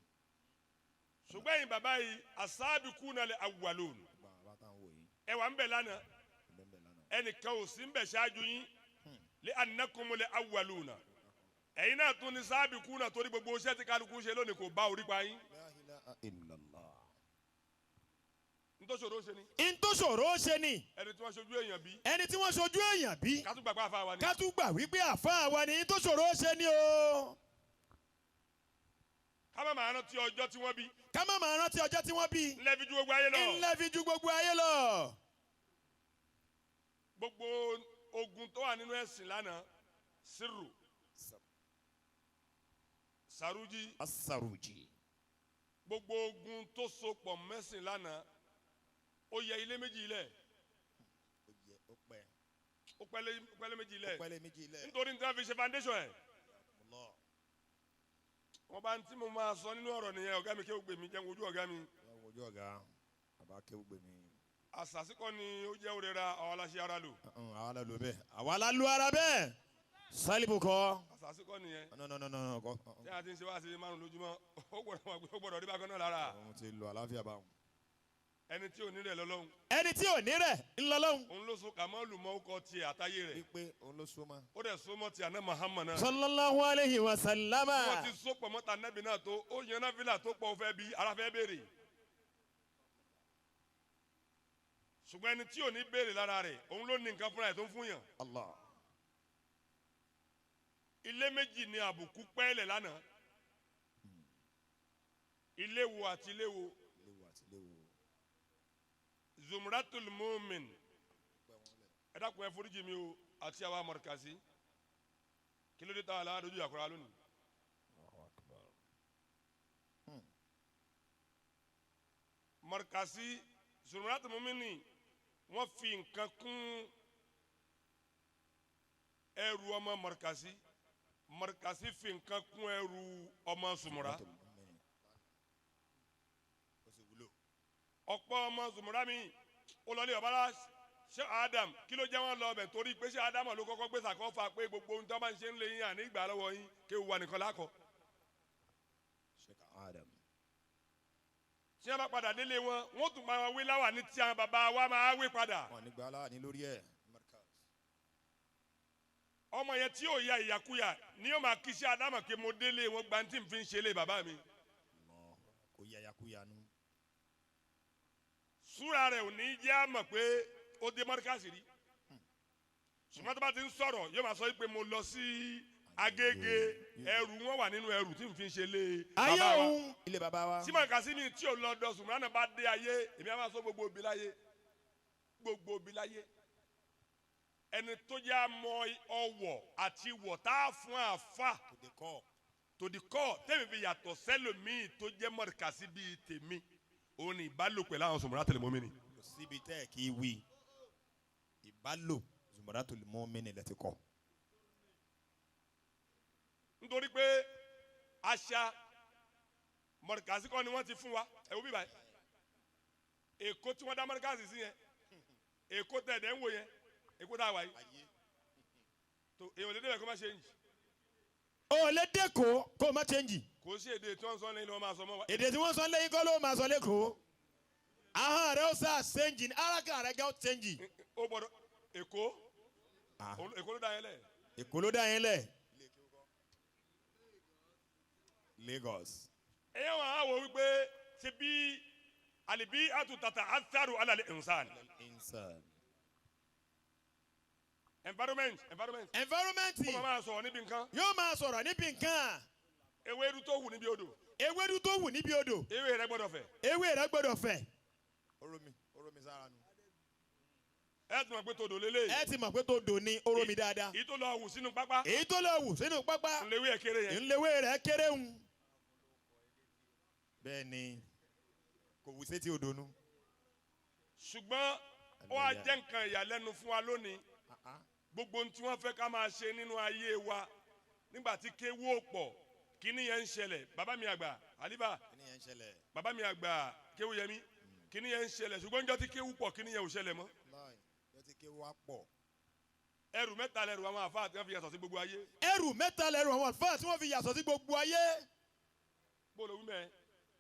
Ṣùgbọ́n ẹ̀yin bàbá yìí asabiquna al awwalun. Gbogbo àwọn bàbá táwọn wò yìí. Ẹ wà ń bẹ̀ lánàá. Bẹ́ẹ̀ bẹ́ẹ̀ lánàá. Ẹnìkan ò sí ń bẹ̀ ṣáájú yín. Li annakumul awwaluna. Ẹ̀yin náà tún ní sabiquna torí gbogbo iṣẹ́ tí kálukú ṣe lónìí kò bá orí pa yín. La ilaha illallah. Ntòsòro ṣe ni. Ntòsòro ṣe ni. Ẹni tí wọ́n ṣojú èèyàn bí. Ẹni tí wọ́n ṣojú èèyàn bí. Ká tún gbà pé àfa wa ni. Ká tún gbà wípé àfa wa ni ntòsòro ṣe ni o. Ká má máa rántí ọjọ́ tí wọ́n bí. Ká má máa rántí ọjọ́ tí wọ́n bí. Ńlẹ́ fi ju gbogbo ayé lọ. Ńlẹ́ fi ju gbogbo ayé lọ. Gbogbo ogun tó wà nínú ẹ̀sìn lánàá, sírù, sàrújì. Asaruji. Gbogbo ogun tó so pọ̀ mẹ́sìn lánàá, ó yẹ ilé méjì ilẹ̀. Ó yẹ ó pẹ́. Ó pẹ́lẹ́ méjì ilẹ̀. Ó pẹ́lẹ́ méjì ilẹ̀. Nítorí nítorí fi ṣe foundation ẹ̀. Wọ́n bá ń tí mo máa sọ nínú ọ̀rọ̀ nìyẹn, ọ̀gá mi kí ó gbè mí jẹun ojú ọ̀gá mi. Ojú ọ̀gá, bàbá kí ó gbè mí. Àṣàṣìkọ́ ni ó jẹ́ òrera àwọn aláṣẹ ara lò. Àwa la lò bẹ́ẹ̀. Àwa la lu ara bẹ́ẹ̀. Sálíbù kọ́. Àṣàṣìkọ́ nìyẹn. No no no no kọ́. Tí a ti ń ṣe wá sí márùn lójúmọ́, ó gbọ́dọ̀ rí bákan náà lára. Òun ti lo àlàáfíà báwọn. Ẹni tí ò ní rẹ̀ lọ́lọ́hun. Ẹni tí ò ní rẹ̀ ńlọ́lọ́hun. Òun ló so Kàmọ́lù mọ́ ọkọ tiẹ̀ àtayé rẹ̀. Wípé òun ló so mọ́. Ó dẹ̀ so mọ́ ti àná Muhammad náà. Sallallahu alayhi wa sallama. Wọ́n ti so pọ̀ mọ́ta nẹ́bí náà tó, ó yan náfìlà tó pọ̀ fẹ́ bí ara fẹ́ béèrè. Ṣùgbọ́n ẹni tí ò ní béèrè lára rẹ̀, òun ló ní nǹkan fúnra ẹ̀ tó ń fún yàn. Allah. Ilé méjì ni àbùkù pẹ́ẹ́lẹ̀ lánàá. Ilé wo àti ilé wo? Ilé wo àti ilé wo? Zumratul Mumin. Ẹ dákun ẹ foríjì mi o àti àwa mọ̀rìkàsí. Kí ló dé táwa lára dojú àkọ́rọ́ lónìí? Mọ̀rìkàsí Zumratul Mumin ni wọ́n fi nǹkan kún ẹrù ọmọ mọ̀rìkàsí. Mọ̀rìkàsí fi nǹkan kún ẹrù ọmọ Zumra. Ọ̀pọ̀ ọmọ Zumra mi ó lọ ní ọ̀bára ṣé Adam kí ló jẹ́ wọn lọ ọbẹ̀ torí pé ṣé Adam ló kọ́kọ́ gbé sàkọ́fà pé gbogbo ohun tó bá ń ṣe ń lé yín àní ìgbà lọ́wọ́ yín kí wà nìkan lákọ̀. Sheikh Adam. Tí wọ́n bá padà délé wọn, wọ́n tún máa wé láwà ní tí àwọn bàbá wa máa wé padà. Wọ́n ní gba aláwà ní lórí ẹ̀. Ọmọ yẹn tí yóò ya ìyàkuyà ni yóò máa kí ṣé Adam kí mo délé wọn gba tí n fi ń ṣe lé bàbá mi. Kò ya ìyàkuyà nu. Súra rẹ̀ ò ní jẹ́ àmọ̀ pé ó dé mọ́ríkàsì rí. Ṣùgbọ́n tó bá ti ń sọ̀rọ̀ yóò máa sọ pé mo lọ sí Agége, ẹrù wọn wà nínú ẹrù tí n fi ń ṣe lé bàbá wa. Ilé bàbá wa. Tí mọ̀ríkàsí mi tí ò lọ dọ̀ Zumra náà bá dé ayé, èmi á máa sọ gbogbo òbí láyé. Gbogbo òbí láyé. Ẹni tó jẹ́ àmọ́ ọwọ̀ àti ìwọ̀ tá a fún àfa. To the core. Tẹ́mi fi yàtọ̀ sẹ́lòmíì tó jẹ́ mọ̀ríkàsí bíi tèmi. Òun ni ìbálò pẹ̀lú àwọn Zumratul Mumin. Kò síbi tẹ́ ẹ̀ kí í wí. Ìbálò Zumratul Mumin lẹ ti kọ́. Nítorí pé àṣà mọ̀ríkàsí kọ́ ni wọ́n ti fún wa. Ẹ wo bí báyìí. Èkó tí wọ́n dá mọ̀ríkàsí sí yẹn. Èkó tẹ̀ ẹ̀dẹ̀ ń wò yẹn. Èkó tá a wà yìí. Tó èèyàn lè débẹ̀ kó má ṣe ń jì. O lè dẹ́kọ̀ọ́ kó o má ṣe ń jì. Kò sí èdè tí wọ́n sọ lẹ́yìn ló máa sọ mọ́ wa. Èdè tí wọ́n sọ lẹ́yìn kọ́ ló máa sọ lẹ́kọ̀ọ́. Ahọ́n rẹ̀ ó sá change ní araka rẹ̀ gẹ́ ó change. Ó gbọ́dọ̀ Èkó. Ah. Èkó ló dá yẹn lẹ̀. Èkó ló dá yẹn lẹ̀. Lagos. Ẹ̀yẹ́ wọn á wò wípé ṣe bí àlìbí àtúntàtà àtàrù alàlẹ́ ǹsàn. Insan. Environment, environment. Environment. Ó máa sọ̀rọ̀ níbi nǹkan. Yóò máa sọ̀rọ̀ níbi nǹkan. Ewédú tó wù níbi odò. Ewédú tó wù níbi odò. Ewé rẹ̀ gbọ́dọ̀ fẹ̀. Ewé rẹ̀ gbọ́dọ̀ fẹ̀. Oromi oromi sára nu. Ẹ ti mọ̀ pé todò lélẹ̀. Ẹ ti mọ̀ pé tó dò ní oromi dáadáa. Èyí tó lọ wù sínú pápá. Èyí tó lọ wù sínú pápá. Ńlẹ́wé ẹ̀ kéré yẹn. Ńlẹ́wé rẹ̀ kéré ń. Bẹ́ẹ̀ ni kò wù sétí odò nu. Ṣùgbọ́n ó wá jẹ́ nǹkan ìyàlẹ́nu fún wa lónìí. Gbogbo ohun tí wọ́n fẹ́ ká máa ṣe nínú ayé wa nígbà tí kéwú ò pọ̀, kíní yẹn ń ṣẹlẹ̀. Bàbá mi àgbà Àlíbà, Kíní yẹn ń ṣẹlẹ̀. bàbá mi àgbà Kéwúyẹmí, kíní yẹn ń ṣẹlẹ̀. Ṣùgbọ́n níjọ́ tí kéwú pọ̀, kíní yẹn ò ṣẹlẹ̀ mọ́. Yóò ti kéwú wá pọ̀. Ẹrù mẹ́ta lẹrù àwọn àfáà tí wọ́n fi yàtọ̀ sí gbogbo ayé. Ẹrù mẹ́ta lẹrù àwọn àlùfáà tí wọ́n fi yàtọ̀ sí gbogbo ayé. Bó ló wí mẹ́,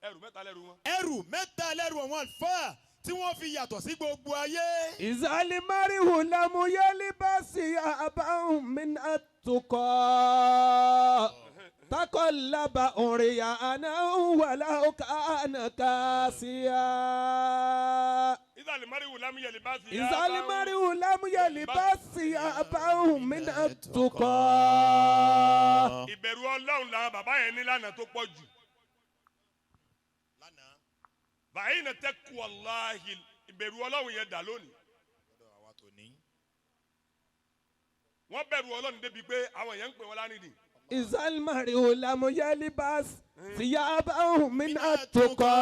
ẹrù mẹ́ta lẹrù wọn. Ẹrù mẹ́ta lẹrù àwọn àlùfáà tí wọ́n fi yàtọ̀ sí gbogbo ayé. إذا المرء لم يلبس ثيابا من التقى تقلب عريانا ولو كان كاسيا. إذا المرء لم يلبس إذا المرء لم يلبس ثيابا من التقى. Ìbẹ̀rù Ọlọ́run làwọn bàbá yẹn ní lánàá tó pọ̀ jù. Lánàá. Bàyìí na tẹ́kù wàláhì, ìbẹ̀rù Ọlọ́run yẹn dà lónìí. Lọ́dọ̀ àwa tò ní. Wọ́n bẹ̀rù Ọlọ́run débi pé àwọn èèyàn ń pè wọ́n lánìí. إذا المرء لم يلبس ثيابا من التقى.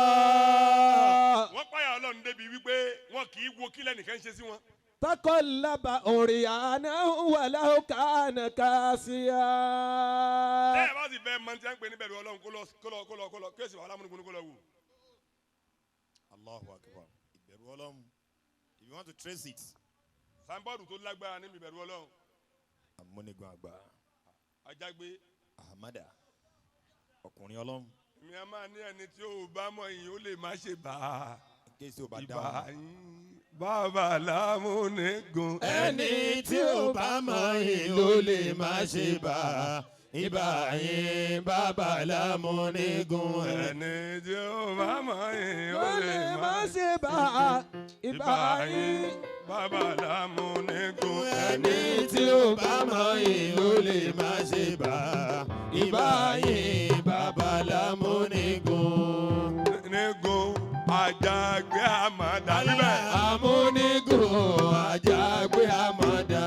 Wọ́n páyà Ọlọ́run débi wípé wọn kì í wo kílẹ̀ nìkan ṣe sí wọn. تقلب عريانا ولو كان كاسيا. Tẹ́ ẹ bá sì fẹ́ mọ tí wọ́n ń pè ní bẹ̀rù Ọlọ́run, kó lọ kó lọ kó lọ kó lọ kí èsì wàhálà múnukúnú kó lọ wò. Allahu Akbar. Ìbẹ̀rù Ọlọ́run. If you want to trace it. Sanbọ́ọ̀dù tó lágbára níbi ìbẹ̀rù Ọlọ́run. Amúnigun àgbà. Ajágbé. Ahamada. Ọkùnrin Ọlọ́run. Èmi a máa ní ẹni tí ó bá mọ̀ yín ó lè má ṣe bá a. Kéésì ò bá Ìbà dáhùn. yín bàbá lámúnigun. Ẹni tí ò bá mọ̀ yín ló lè má ṣe bá a. Ìbà yín bàbá lámúnigun. Ẹni tí ó bá mọ̀ yín ó ó lè lè má má ṣe bá a. Ìbà yín bàbá lámúnigun. Ẹni tí ò bá mọ̀ yín ló lè má ṣe bá a. Ìbà yín bàbá lámúnigun. Nígun Àjàgbé àmàdà níbẹ̀. Amúnigun Àjàgbé àmàdà.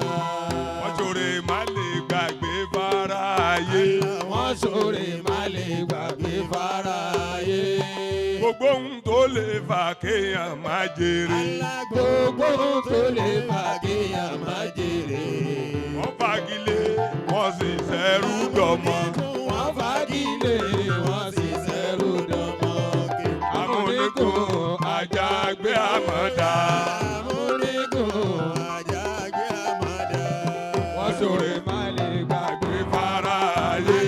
Wọ́n ṣòro má lè gbàgbé fáráyé. Wọ́n ṣòro má lè gbàgbé fáráyé. Gbogbo ohun tó lè fà kéèyàn má jèrè. Gbogbo ohun tó lè fà kéèyàn má jèrè. Wọ́n fagilé wọ́n sì ṣẹ́rú dọ̀mọ́. Wọ́n fagilé wọ́n sì ṣẹ́rú dọ̀mọ́. Amúnigun Àjàgbé àmàdà. Amúnigun Àjàgbé àmàdà. Wọ́n ṣòro má lè gbàgbé Fáráyé.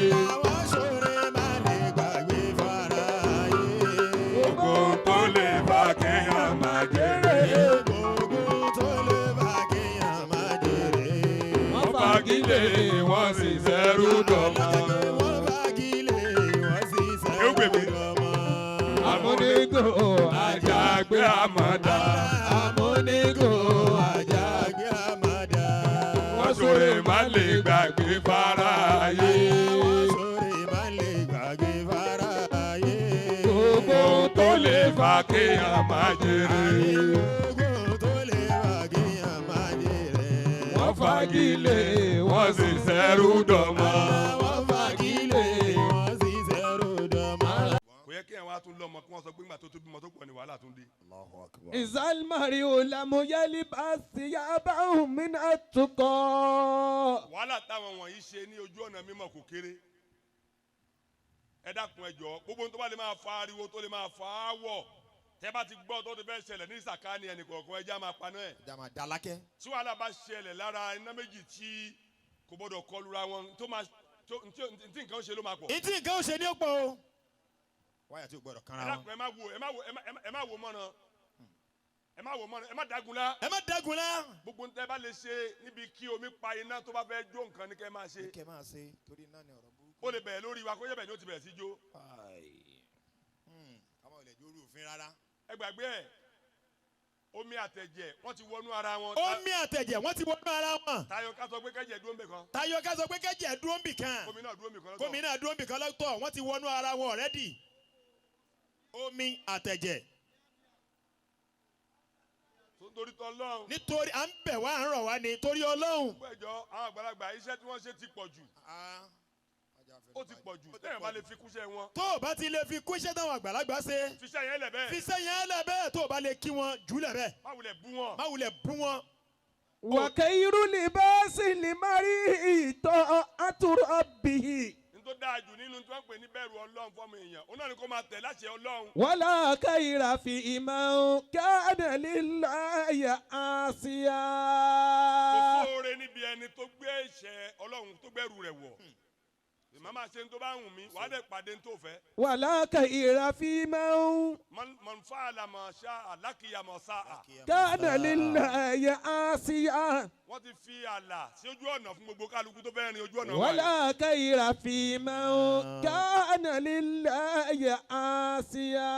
Wọ́n ṣòro má lè gbàgbé fáráyé. Gbogbo ohun tó lè fà kéèyàn má jèrè. Gbogbo tó lè fà kéèyàn má jèrè. Wọ́n Wọ́n fagilé wọ́n sì ṣẹ́rú dọ̀mọ́. Wọ́n fagilé wọ́n sì Yóò gbè mí. ṣẹ́rú dọ̀mọ́. Amúnigun Àjàgbé àmàdà. Amúnigun Àjàgbé àmàdà. Wọ́n ṣòro má lè gbàgbé fáráyé. Wọ́n ṣòro má lè gbàgbé fáráyé. Gbogbo Ohun tó lè fà kéèyàn má jèrè. Gbogbo tó lè fà kéèyàn má jèrè. Wọ́n fagilé wọ́n sì ṣẹ́rú dọ̀mọ́. Wọ́n fagilé wọ́n sì ṣẹ́rú dọ̀mọ́. Kò yẹ kí àwọn atún lọ́mọ kí wọ́n sọ pé ńgbà tó tó bímọ tó pọ̀ ní wàhálà tún dé. Allahu Akbar. إذا المرء لم يلبس ثيابا من التقى. Wàhálà táwọn wọ̀nyí ṣe ní ojú ọ̀nà mímọ́ kò kéré. Ẹ dákun, ẹ jọ̀ọ́, gbogbo ohun tó bá lè máa fa ariwo, tó lè máa fa áwọ̀, tẹ́ bá ti gbọ́ tó ti fẹ́ ṣẹlẹ̀ ní sàkáání ẹnì kọ̀ọ̀kan, ẹ já máa paná ẹ̀. Dàmà dalakẹ́. Tí wàhálà bá ṣẹlẹ̀ lára iná méjì tí kò gbọ́dọ̀ kọlura wọn, tó máa tó ntí ntí nǹkan ṣe ló máa pọ̀. Ìtì nǹkan ó ṣe ní ó pọ̀ o. Wáyà tí o gbọ́dọ̀ Ẹ kanra wọn. dákun, ẹ má wo ẹ má wo ẹ má wo mọ́nà. Ẹ má wò mọ́ ẹ má dagun la. Ẹ má dagun la. Gbogbo ń tẹ́ bá lè ṣe níbi kí omi pa iná tó bá fẹ́ jó nǹkan ní kẹ́ máa ṣe. Kẹ́ máa ṣe torí iná ni ọ̀rọ̀ burúkú. Ó lè bẹ̀rẹ̀ lórí wa kó yẹ bẹ̀ ni ó ti bẹ̀rẹ̀ sí jó. Àwọn ilẹ̀ jó rúfin rárá. Ẹ gbàgbé ẹ̀, omi àtẹ̀jẹ̀ wọ́n ti wọnú ara wọn. Omi àtẹ̀jẹ̀ wọ́n ti wọnú ara wọn. Táyọ̀ ká sọ pé kẹ́jẹ̀ dúró ń bì kan. Táyọ̀ ká sọ pé kẹ́jẹ̀ dúró ń bì kan. Omi náà dúró ń bì kan lọ́tọ̀. Gómìnà náà dúró ń bì kan lọ́tọ̀, wọ́n ti wọnú ara wọn already. Omi àtẹ̀jẹ̀. Nítorí tọ́lọ́run. Nítorí à ń bẹ̀ wá à ń rọ̀ wá ni torí Ọlọ́run. Gbẹ̀jọ́ àwọn àgbàlagbà iṣẹ́ tí wọ́n ṣe ti pọ̀ jù. Ó ti pọ̀ jù téèyàn bá lè fi kúṣẹ́ wọn. Tó o bá ti lè fi kúṣẹ́ táwọn àgbàlagbà ṣe. Fiṣẹ́ yẹn lẹ̀ bẹ́ẹ̀. Fiṣẹ́ yẹn lẹ̀ bẹ́ẹ̀ tó o bá lè kí wọn jù lẹ̀ bẹ́ẹ̀. Má wulẹ̀ bú wọn. Má wulẹ̀ bú wọn. Wàkẹ́yìrú libasi limari ìtọ́ àtúrọ̀ bìí. N tó dáa jù nínú tí wọ́n pè ní bẹ̀rù Ọlọ́run fọ́mọ èèyàn òun náà ni kó máa tẹ̀ láṣẹ Ọlọ́run. Wala khaira fi man kana lillahi asiya. Kò sóore níbi ẹni tó gbé ẹ̀ṣẹ̀ Ọlọ́run tó gbẹ̀rù rẹ̀ wọ̀. Màmá máa ṣe ń tó bá wù mí wàá dẹ̀ pàdé ń tó fẹ́. Wala khaira fi man. Man fa'ala ma sha'a laqiya ma sa'a. Kana lillahi asiya. Wọ́n ti fi àlà sí ojú ọ̀nà fún gbogbo kálukú tó fẹ́ rin ojú ọ̀nà wa. Wala khaira fi man kana lillahi asiya.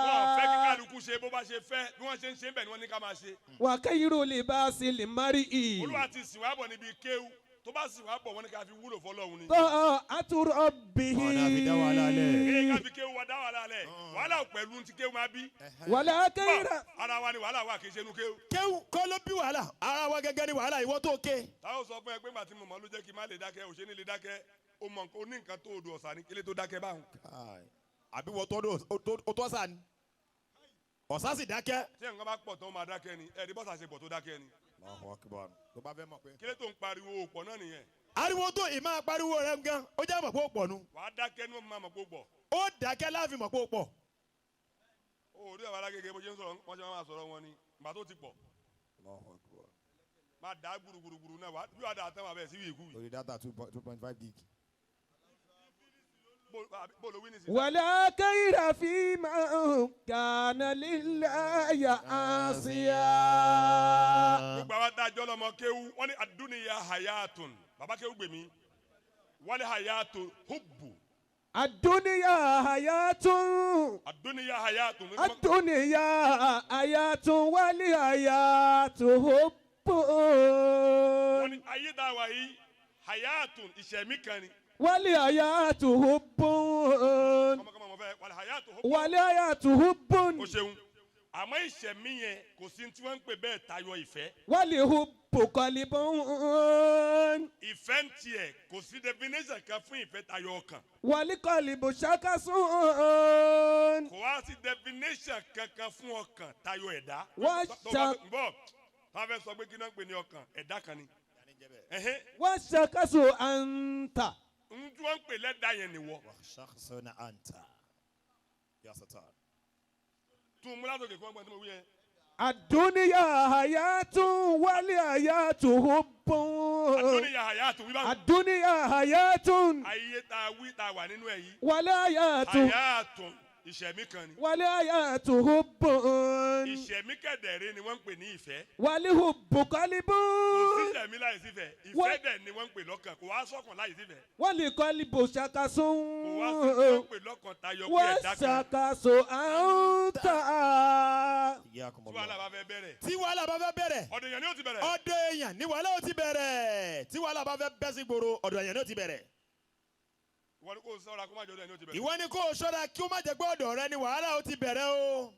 Wọ́n fẹ́ kí kálukú ṣe bó bá ṣe fẹ́ bí wọ́n ṣe ń ṣe bẹ́ẹ̀ ni wọ́n ní ká máa ṣe. Wa khairu libasi limari'i. Olúwa ti sìn wá bọ̀ níbi kéwú tó bá sì wá bọ̀ wọ́n ní ká fi wúlò fọlọ́run ni. Tọ́ àtúrọ̀ bìí. Ọ̀nà àfi dá wàhálà lẹ̀. Ee ká fi kéwú wa dá wàhálà lẹ̀. Wàhálà pẹ̀lú ti kéwú máa bí. Wàhálà kéwìrà. Ara wa ni wàhálà wà kì í ṣe inú kéwú. Kéwú kọ́ ló bí wàhálà ara wa gẹ́gẹ́ ni wàhálà ìwọ tó ké. Táwọn sọ fún ẹ pé màtí mo mọ̀ ló jẹ́ kí n má lè dákẹ́ òṣè ní lè dákẹ́ ó mọ̀ nǹkan ó ní nǹkan tó odò ọ̀sà ní kílé tó dákẹ́ báwọn. Àbí wọ́n tọ́ sà ni ọ̀sà sì dákẹ́. Tí nǹkan bá pọ̀ tán ó máa dákẹ́ ni ẹ̀ẹ́dì bọ́sà ṣe pọ̀ tó dákẹ́ ni. Allahu Akbar. Tó bá fẹ́ mọ̀ pé. Kílé tó ń pariwo òpọ̀ náà nìyẹn. Ariwo tó ìmọ̀ pariwo rẹ̀ gan ó jẹ́ mọ̀ pé ó pọ̀ nu. Wàá dákẹ́ ní wọ́n máa mọ̀ pé ó pọ̀. Ó dákẹ́ láàfin mọ̀ pé ó pọ̀. Ó rí àwọn alágége bó ṣe ń sọ̀rọ̀ wọ́n ṣe máa sọ̀rọ̀ wọn ni ìgbà tó ti pọ̀. Allahu Akbar. Máa dá gbùrùgbùrù náà wàá bí wàá dà tán wàá bẹ̀ sí ìkú. Lórí data 2.5 gig. Wala khaira fi man kana lillahi asiya. Gbogbo àwọn adájọ́ lọ́mọ kéwú wọ́n ní adúniya hayatun bàbá kéwú gbèmí wal hayatu hubbu. Adúniya hayatun. Adúniya hayatun. Adúniya hayatun wal hayatu hubbu. Wọ́n ní ayé tá a wà yìí hayatun ìṣẹ̀mí kan ni. Wal hayatu hubbun. Wal hayatu hubbun. O ṣeun àmọ́ ìṣẹ̀mí yẹn kò sí tí wọ́n ń pè bẹ́ẹ̀ tayọ ìfẹ́. Wal hubbu qalbun. Ìfẹ́ ń tiẹ̀ kò sí definition kan fún ìfẹ́ tayọ ọkàn. Wal qalbu shakasun. Kò wá sí definition kankan fún ọkàn tayọ ẹ̀dá. Wọ́n ṣa. Bọ́ táwọn fẹ́ sọ pé kí náà ń pè ní ọkàn ẹ̀dá kan ni. Wọ́n ṣàkóso anta. N tí wọ́n ń pè lẹ́dá yẹn ni wọ́. Wa shakhsun anta. Ya satar. Tún mú látòkè kí wọ́n gbọ́n tí mo wí yẹn. Àdúníyà hayatun wal hayatu hubbun. Àdúníyà hayatun wí báwo. Àdúníyà hayatun. Ayé tá a wí tá a wà nínú ẹ̀ yìí. Wal hayatu. Hayatun ìṣẹ̀mí kan ni. Wal hayatu hubbun. Ìṣẹ̀mí kẹ̀dẹ̀rẹ́ ni wọ́n ń pè ní ìfẹ́. Wal hubbu qalbun. Kò sí ìṣẹ̀mí láì sífẹ́. Ìfẹ́ dẹ̀ ni wọ́n ń pè lọ́kàn kò wá sọ́kàn láì sífẹ́. Wal qalbu shakasun. Kò wá sí wọ́n ń pè lọ́kàn tayọ pé ẹ̀dá kan. Wa shakasu anta. Tí wàhálà bá fẹ́ bẹ̀rẹ̀. Tí wàhálà bá fẹ́ bẹ̀rẹ̀. Ọ̀dọ̀ èèyàn ni ó ti bẹ̀rẹ̀. Ọ̀dọ̀ èèyàn ni wàhálà ó ti bẹ̀rẹ̀. Tí wàhálà bá fẹ́ bẹ́ sí gbòòrò ọ̀dọ̀ èèyàn ni ó ti bẹ̀rẹ̀. Ìwọ ni kò ṣọ́ra kó má jẹ́ ọ̀dọ̀ ẹ̀ ni ó ti bẹ̀rẹ̀. Ìwọ ni kò ṣọ́ra kí ó má jẹ́ pé ọ̀dọ̀ rẹ ni wàhálà ó ti bẹ̀rẹ̀ o.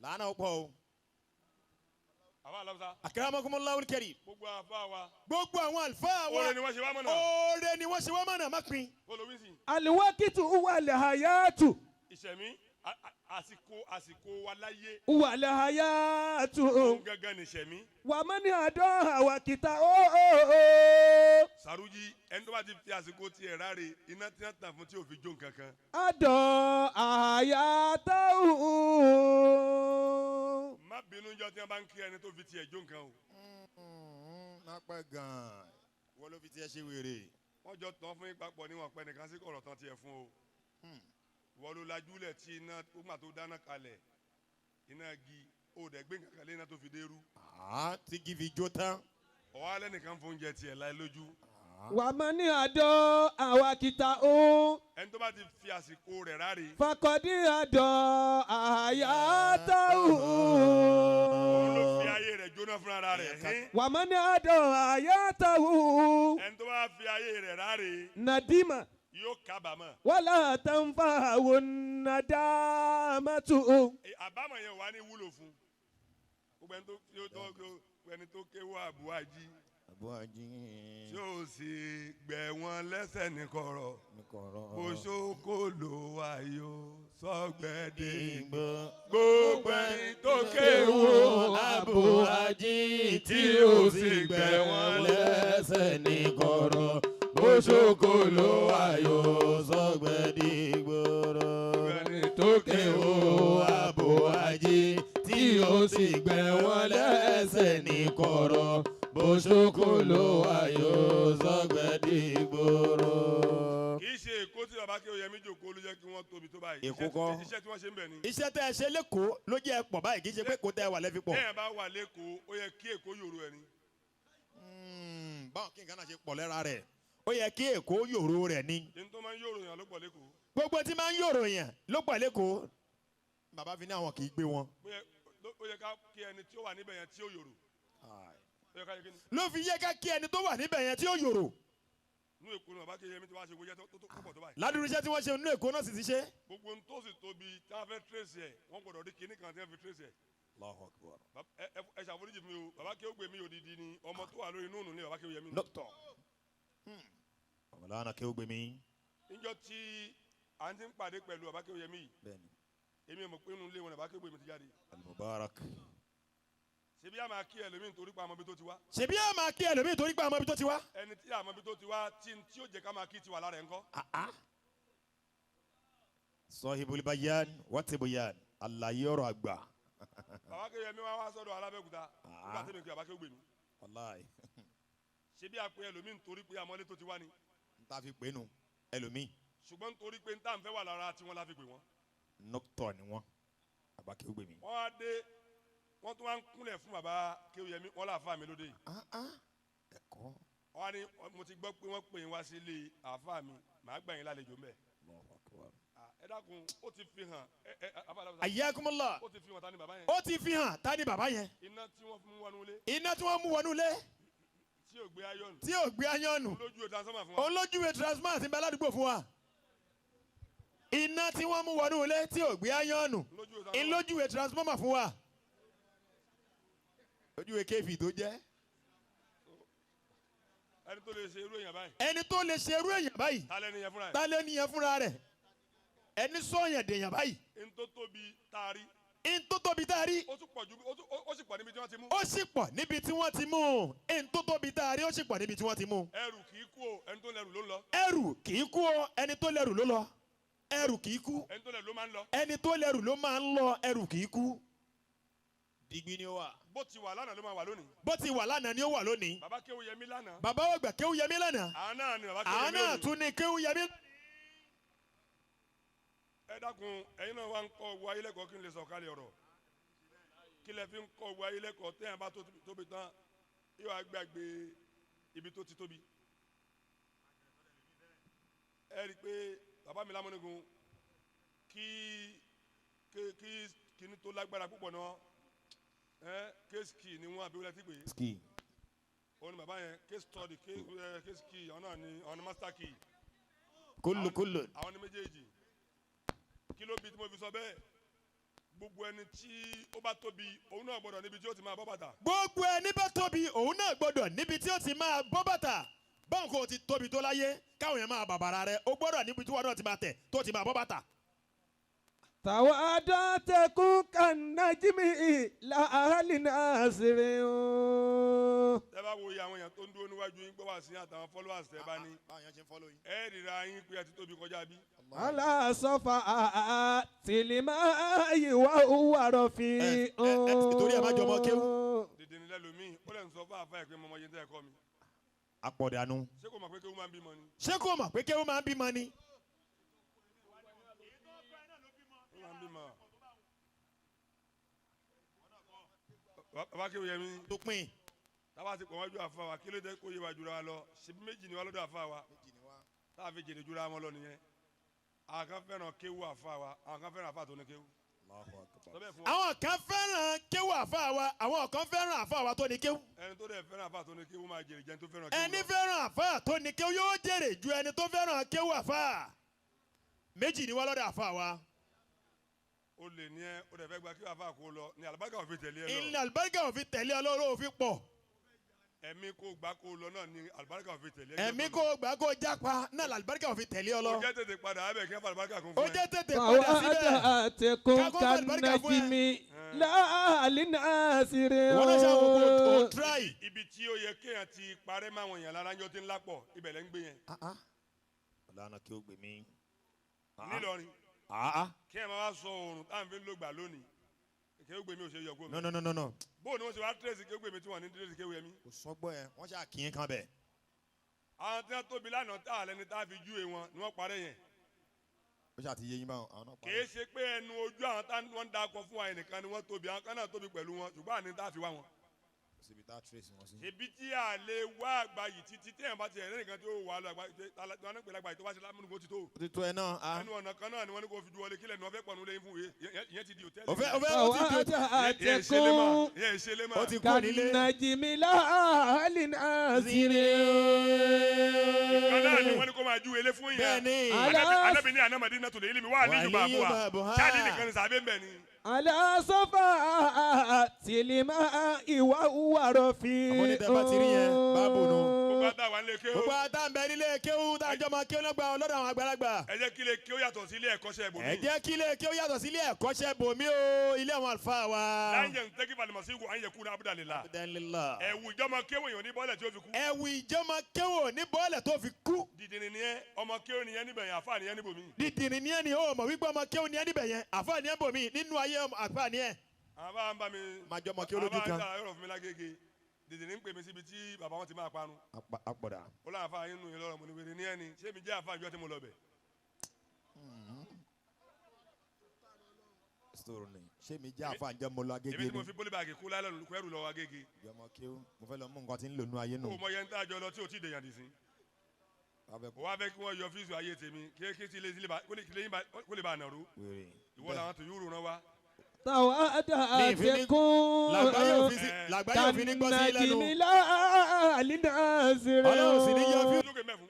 Làánà ó pọ̀ o. Àwa aláwùsá. Akramakumullahu karim. Gbogbo àfa wa. Gbogbo àwọn àlùfáà wa. Oore ni wọ́n ṣe wá mọ̀nà. Oore ni wọ́n ṣe wá mọ̀nà má pin. Olówísì. Aliwakitu wal hayatu. Ìṣẹ̀mí àsìkò wa láyé. Wal hayatu. Òun gangan ni ìṣẹ̀mí. Wà mọ́ ní àdán àwàkìtà ó. Sàrújì ẹni tó bá ti fi àsìkò tiẹ̀ ráre iná tí wọ́n tàn fún tí ò fi jó nǹkan kan. Àdán àyàtọ̀. Má bínú jọ tí wọ́n bá ń kí ẹni tó fi tiẹ̀ jó nǹkan o. Má pẹ́ gan-an wọ́n ló fi tiẹ̀ ṣe wèrè. Wọ́n jọ tán fún yín papọ̀ níwọ̀n pẹ́ nìkan sí ọ̀rọ̀ tán tiẹ̀ fún o. Wọ́n ló lajúlẹ̀ tí iná gbà tó dáná kalẹ̀ Iná igi ó dẹ̀ gbé nǹkan kan lé iná tó fi dé rú. Tí igi fi jó tán. Ọ̀wá alẹ́ nìkan fún oúnjẹ tiẹ̀ láì lójú. Wàmọ́ni àdó àwakìtà ó. Ẹni tó bá ti fi àsìkò rẹ̀ ráre. Fakọ̀dí àdó àyàtọ̀. Òun ló fi ayé rẹ̀ jóná fúnra rẹ̀. Wàmọ́ni àdó àyàtọ̀. Ẹni tó bá fi ayé rẹ̀ ráre. Nàdìmọ̀. Yóò kábàámọ̀. Wala tanfa'u nadamatu. Àbámọ̀ yẹn wà ní wúlò fún. Gbogbo ẹni tó kéwọ́ àbúwájí. Tí ó sì gbẹ̀ wọ́n lẹ́sẹ̀ ní kọ̀rọ̀. Oṣokòlò ayò sọ́gbẹ́dẹ́. Gbogbo ẹni tó kéwọ́ àbúwájí tí ó sì gbẹ̀ wọ́n lẹ́sẹ̀ ní kọ̀rọ̀. Oṣokòlò ayò sọ́gbẹ́dẹ́ gbòòrò. Ẹni tó kéwọ́ àbúwájí tí ó sì gbẹ̀ wọ́n lẹ́sẹ̀ ní kọ̀rọ̀. Bóṣokòlò ayò sọ́gbẹ́dẹ́ gbòòrò. Kì í ṣe Èkó tí bàbá Kéwòyẹmí jókòó ló jẹ́ kí wọ́n tóbi tó báyìí. Èkó kọ́. Iṣẹ́ tí wọ́n ṣe ń bẹ̀ ni. Iṣẹ́ tẹ́ ẹ ṣe lẹ́kọ̀ọ́ ló jẹ́ pọ̀ báyìí, kì í ṣe pé kò tẹ́ ẹ wà lẹ́fi pọ̀. Bẹ́ẹ̀ bá wà lẹ́kọ̀ọ́, ó yẹ kí Èkó yòrò ẹ̀ ni. Báwọn kí nǹkan náà ṣe pọ̀ lẹ́ra rẹ̀, ó yẹ kí Èkó yòrò rẹ̀ ni. Ní tó máa ń yòrò yàn ló pọ̀ lẹ́kọ̀ọ́. Gbogbo tí máa ń yòrò yàn ló pọ̀ lẹ́kọ̀ọ́. Bàbá fi ní àwọn kì í gbé wọn. Ó yẹ ká kí ẹni tí ó wà níbẹ̀ yẹn tí ó yòrò. Ló fi yẹ ká kí ẹni tó wà níbẹ̀ yẹn tí ó yòrò. Nínú Èkó ni bàbá Kéwòyẹmí tí wàá ṣe gbogbo iṣẹ́ tó pọ̀ tó báyìí. Ládùúrú iṣẹ́ tí wọ́n ṣe nínú Èkó náà sì ti ṣe. Gbogbo ohun tó sì tóbi tí wọ́n fẹ́ tírèsì ẹ̀, wọ́n gbọ́dọ̀ rí kinní kan tí wọ́n fi tírèsì ẹ̀. Allahu Akbar. Ẹ ṣàforíjì fún mi o, bàbá Kéwògbèmí òdìdí ni ọmọ tó wà lórí núùnù ni bàbá Kéwòyẹmí. Dókítà. Ọmọlára Kéwògbèmí. Níjọ́ tí à ń ti ń pàdé pẹ̀lú bàbá Kéwòyẹmí yìí. Bẹ́ẹ̀ni. Èmi ò mọ̀ pé inú ilé wọn bàbá Kéwògbèmí ti jáde. Al-Mubarak. Ṣebí a máa kí ẹlòmíì torí pé àmọ́ ibi tó ti wá. Ṣebí a máa kí ẹlòmíì torí pé àmọ́ ibi tó ti wá. Ẹni tí àmọ́ ibi tó ti wá tí tí ó jẹ́ ká máa kí tiwa lára ẹ̀ ńkọ́. Sahibul bayan wa tibyan, àlàyé ọ̀rọ̀ àgbà. Bàbá Kéwòyẹmí wá wá sọ́dọ̀ Alábẹ́òkúta nígbà tí mi kí bàbá Kéwògbèmí. Wàláì. Ṣebí a pe ẹlòmíì torí pé àmọ́ ilé tó ti wá ni. N ta fi pè nù ẹlòmíì. Ṣùgbọ́n torí pé n tá n fẹ́ wà lára tiwọn la fi pè wọ́n. Nọ́kítọ̀ ni wọ́n, bàbá Kéwògbèmí. Wọ́n á dé, wọ́n tún wá ń kúnlẹ̀ fún bàbá Kéwòyẹmí, wọ́n láàfáà mi lóde yìí. Ẹ̀kọ́. Wọ́n á ní mo ti gbọ́ pé wọ́n pè yín wá sílé àáfàá mi, màá gbà yín lálejò ńbẹ̀. Ẹ dákun, ó ti fi hàn. Ayyakumullah. Ó ti fi hàn ta ni bàbá yẹn. Ó ti fi hàn ta ni bàbá yẹn. Iná tí wọ́n mú wọnú ilé. Iná tí wọ́n mú wọnú ilé. Tí ò gbé ayọ̀nù. Tí ò gbé ayọ̀nù. Olójúwe transformer fún wa. Olójúwe transformer ti ń bẹ aládùúgbò fún wa. Iná tí wọ́n mú wọnú ilé tí ò gbé ayọ̀nù. Olójúwe transformer fún wa. Ojúwe kéfì tó jẹ́. Ẹni tó lè ṣe irú èèyàn báyìí. Ẹni tó lè ṣe irú èèyàn báyìí. Ta lẹ́ni yẹn fúnra rẹ̀. Ta lẹ́ni yẹn fúnra rẹ̀. Ẹni sọ̀yàn dèèyàn báyìí. N tó tóbi tá a rí. N tó tóbi tá a rí. Ó tún pọ̀ ju ó sì pọ̀ níbi tí wọ́n ti mú. Ó sì pọ̀ níbi tí wọ́n ti mú. N tó tóbi tá a rí ó sì pọ̀ níbi tí wọ́n ti mú. Ẹrù kì í kú o, ẹni tó lẹ́rù ló ń lọ. Ẹrù kì í kú o, ẹni tó lẹ́rù ló lọ. Ẹrù kì í kú. Ẹni tó lẹ́rù ló máa ń lọ. Ẹni tó lẹ́rù ló máa ń lọ, ẹrù kì í kú. Digbí ni ó wà. Bó ti wà lánàá ló máa wà lónìí. Bó ti wà lánàá ni ó wà lónìí. Bàbá Kéwòyẹmí lánàá. Bàbá ògbà Kéwòyẹmí lánàá. Àwọn náà ni bàbá Kéwòyẹmí lónìí. Àwọn náà tún ni Kéwòyẹmí. Ẹ dákun, ẹ̀yin náà wá ń kọ́ owó ayé lẹ́kọ̀ọ́ kí n lè sọ kálí ọ̀rọ̀. Kí lẹ fi ń kọ́ owó ayé lẹ́kọ̀ọ́ téèyàn bá tóbi tán yóò wá gbàgbé ibi tó ti tóbi. Ẹ rí i pé bàbá mi lámúnigun kí kí kíní tó lágbára púpọ̀ náà case key ni wọ́n àbí wọlé tí pè é. Ski. Òun ni bàbá yẹn case study case key àwọn náà ni àwọn ni master key. Kúlù kúlù. Àwọn ni méjèèjì. Kí ló bí tí mo fi sọ bẹ́ẹ̀? Gbogbo ẹni tí ó bá tóbi òun náà gbọ́dọ̀ níbi tí ó ti máa bọ́ bàtà. Gbogbo ẹni bá tóbi òun náà gbọ́dọ̀ níbi tí ó ti máa bọ́ bàtà. Báwọn kò ti tóbi tó láyé káwọn yẹn máa bàbàrà rẹ, ó gbọ́dọ̀ níbi tí wọn náà ti máa tẹ̀ tó ti máa bọ́ bàtà. Tàwa dátẹ́kùn kànájímì láàlì náà ṣeré o. Tẹ́ bá wo iye àwọn èèyàn tó ń dúró níwájú yín gbọ́ wá sí àtàwọn followers tẹ́ bá ní. Ẹ ríra yín pé ẹ ti tóbi kọjá bí. Aláṣọfà tìlímà ìwà òwúrọ̀ fi. Torí ẹ má jọmọ kéwú. Dèdè nílẹ̀ lómi, ó lè ń sọ fún àfáà ẹ̀ pé mọ̀mọ́ yẹn tẹ́ ẹ kọ́ mi. Àpọ̀dànù. Ṣé kò mọ̀ pé kéwú máa ń bímọ ni? Ṣé kò mọ̀ pé kéwú máa ń bímọ ni? Bàbá kéwì yẹmi. Tó pín. Táwa ti pọ̀ wájú àfa wa, kí ló dé kó yé wa jura wa lọ? Ṣebí méjì ni wa lọ́dọ̀ àfa wa. Táwa fi jèrè jura wọn lọ nìyẹn. Àwọn kan fẹ́ràn kéwù àfa wa, àwọn kan fẹ́ràn àfa tó ní kéwù. Sọ bẹ́ẹ̀ fún wa. Àwọn kan fẹ́ràn kéwù àfa wa, àwọn kan fẹ́ràn àfa wa tó ní kéwù. Ẹni tó dẹ̀ fẹ́ràn àfa tó ní kéwù máa jèrè jẹun tó fẹ́ràn kéwù Ẹni lọ. fẹ́ràn àfa tó ní kéwù yóò jèrè ju ẹni tó fẹ́ràn kéwù àfa. Méjì ni wá lọ́dọ̀ àfa wa. O lè ní ẹ, o dẹ̀ fẹ́ gba kéwù àfa kó lọ, ní àlùbáríkà òfin tẹ̀lé ẹ lọ. Ìlànà àlùbáríkà òfin tẹ̀lé ọlọ́run òfin pọ̀. Ẹ̀mí kó gbà kó lọ náà ni àlùbáríkà òfin tẹ̀lé ẹ. Ẹ̀mí kó gbà kó jápa náà làlùbáríkà òfin tẹ̀lé ọ lọ. O jẹ́ tètè padà abẹ́ kí wọ́n fa àlùbáríkà kún Ó fún ẹ. jẹ́ tètè padà síbẹ̀. فوادتكم Kakọ́ fa àlùbáríkà fún ẹ. كالنجم لا لناصر. Wọ́n náà ṣàwọn kò ó tíráì. Ibi tí ó yẹ kéèyàn ti parẹ́ máwọn èèyàn lára ńjọ́ tí ń lápọ̀, ibẹ̀ lẹ́ ń gbé yẹn. Ọ̀làna kí ó gbè mí. Nílọrin, kéèyàn máa wá sọ oòrùn tá à ń fi lògbà lónìí. Kéwù gbèmí ò ṣe yọ kó mi. No, no, no, no, no. Bóò ni wọ́n ṣe wá tírèsì kéwù gbèmí tí wọ́n ní tírèsì kéwù yẹmí. Kò sọ́gbọ́n ẹ, wọ́n ṣáà kì í kan bẹ̀. Àwọn tí wọ́n tóbi lánàá tá àlẹ́ ni tá a fi júwe wọn ni wọ́n parẹ́ yẹn. Ó ṣáà ti yé yín báwọn, àwọn náà Kì í ṣe pé ẹnu ojú àwọn tá wọ́n ń dakọ̀ fún wa yẹn nìkan ni wọ́n tóbi, àwọn kan náà tóbi pẹ̀lú wọn, ṣùgbọ́n àní tá a fi wá wọn. Síbi tá a tírèsì wọn sí. Ṣebí tí a lè wá àgbà yìí títí téèyàn bá ti ẹ̀rẹ́ nìkan tó wà lọ àgbà tí wọ́n ń pè lágbà yìí tó bá ṣe lámúnugó ti tó. Ó ti tó ẹ náà. A. Ẹnu ọ̀nà kan náà ni wọ́n ní kó fi ju wọlé kílẹ̀ ní wọ́n fẹ́ pọ̀nù lẹ́yìn fún ìyẹn ti di hòtẹ́ẹ̀lì. Ó fẹ́ ó fẹ́ ó ti di Ìyẹn ìṣe lé mọ́, فوادتكم ìyẹn ìṣe lé mọ́. Ó ti kú nílé. كالنجم لا لناصر. Ìkan náà ni wọ́n ní kó máa ju ilé fún yẹn. Bẹ́ẹ̀ ni. Anabi ní anamadi náà tó lè ilé mi wá ní ìjùbọ̀ àbúwà. Ṣáàdì nìkan ni sàbẹ̀ ń bẹ̀ ni. على صفات الماء وهو رفيع. Àmọ́ ní tẹ́ bá ti rí yẹn, báàbò nu. Gbogbo àtàwọn ilé kéwú. Gbogbo àtà ń bẹ nílé kéwú tá a jọ máa kéwú lọ́gbà ọlọ́dọ̀ àwọn àgbàlagbà. Ẹ jẹ́ kí ilé kéwú yàtọ̀ sí ilé ẹ̀kọ́ṣẹ́ ibòmí. Ẹ jẹ́ kí ilé kéwú yàtọ̀ sí ilé ẹ̀kọ́ṣẹ́ bòmí o, ilé àwọn àlùfáà wa. Láyé ń tẹ́kí falimọ̀sí kù, à ń yẹ kú ní abúdàlélà. Alhamdulillah. Ẹ̀wù ìjọmọ kéwú èèyàn ní bọ́ọ̀lẹ̀ tí ó fi kú. Ẹ̀wù ìjọmọ kéwò ní bọ́ọ̀lẹ̀ tó fi kú. Dìdìrín ni ẹ, ọmọ kéwú ni ẹ níbẹ̀ yẹn, àfáà ni ẹ níbòmí. Dìdìrín ni ẹ ní o mọ̀ wípé ọmọ kéwú ni ẹ níbẹ̀ yẹn, àfáà ni ẹ bòmí nínú ayé ọmọ àfáà ni ẹ. Àwọn bá ń bá mi. Máa jọmọ kéwú lójú kan. Àwọn bá ń sàrọ̀ fún mi lágége. Dìdìrín ń pè mí síbi tí bàbá wọn ti máa parun. Apọ̀dà. Ó láwọn àfáà yín nù yín lọ́rọ̀ mo ní wèrè ní ẹni. Ṣé mi jẹ́ àfáà ìjọ tí mo lọ bẹ̀? Sọ̀rọ̀ ni ṣé mi jẹ́ àfáà ǹjẹ́ mo lọ agége Èmi ni. tí mo fi pólíbàgì kú lálẹ́ lù kẹ́rù lọ agége. Ìjọmọ kéwú mo fẹ́ lọ mú nǹkan tí ń lò nú ayé nù. Kó o mọ yẹn ń tàjọ lọ tí o ti dèyàn dì sí. Ó wá fẹ́ kí wọ́n yọ fíìsì ayé tèmi kí kí tí ilé ilé bá kó lè kí lè kó lè bá a nàró. Wèrè. Ìwọ làwọn tó yúrò rán wa. فوادتكم Làgbáyé òfin sí làgbáyé òfin ní gbọ́ sí lẹ́nu. كالنجم لا لناصر. Ọlọ́run sì ní yọ fí. Lókè mẹ́fun.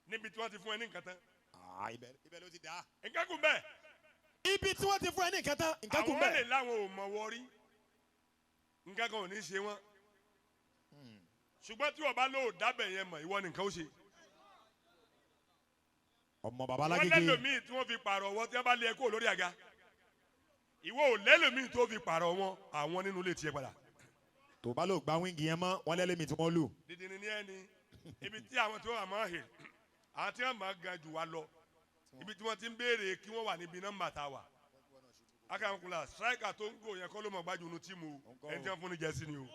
Níbi tí wọ́n ti fún ẹ ní nǹkan tán. Ah, ibẹ̀ ibẹ̀ ló ti dá. Nǹkan kù bẹ́ẹ̀. Ibi tí wọ́n ti fún ẹ ní nǹkan tán, nǹkan kù Àwọn lè bẹ́ẹ̀. láwọn ò mọ̀ wọrí. Nǹkan kan ò ní ṣe wọ́n. Ṣùgbọ́n tí wọ́n bá lò dábẹ̀ yẹn mọ̀, ìwọ nìkan ó ṣe. Ọmọ bàbá Wọ́n lágége. lẹ́lòmíì tí wọ́n fi pààrọ̀ wọn tí wọ́n bá lé ẹ kúrò lórí àga. Ìwọ ò lẹ́lòmíì tó fi pààrọ̀ wọn àwọn nínú ilé tiẹ̀ padà. Tó bá lò gba wíńgì yẹn mọ́, wọ́n lẹ́lẹ́mìí tí wọ́n lù. Dídìrín ní ẹni ibi tí àwọn tí wọ́n wà máa hè àwọn tí wọ́n máa ga jù wá lọ ibi tí wọ́n ti ń béèrè kí wọ́n wà níbi nọ́mbà tá a wà. Akankula striker tó ń gò yẹn kọ́ ló mọ̀ gbájú nu tíìmù o, ẹni tí wọ́n fún ní jẹ́sí ni o,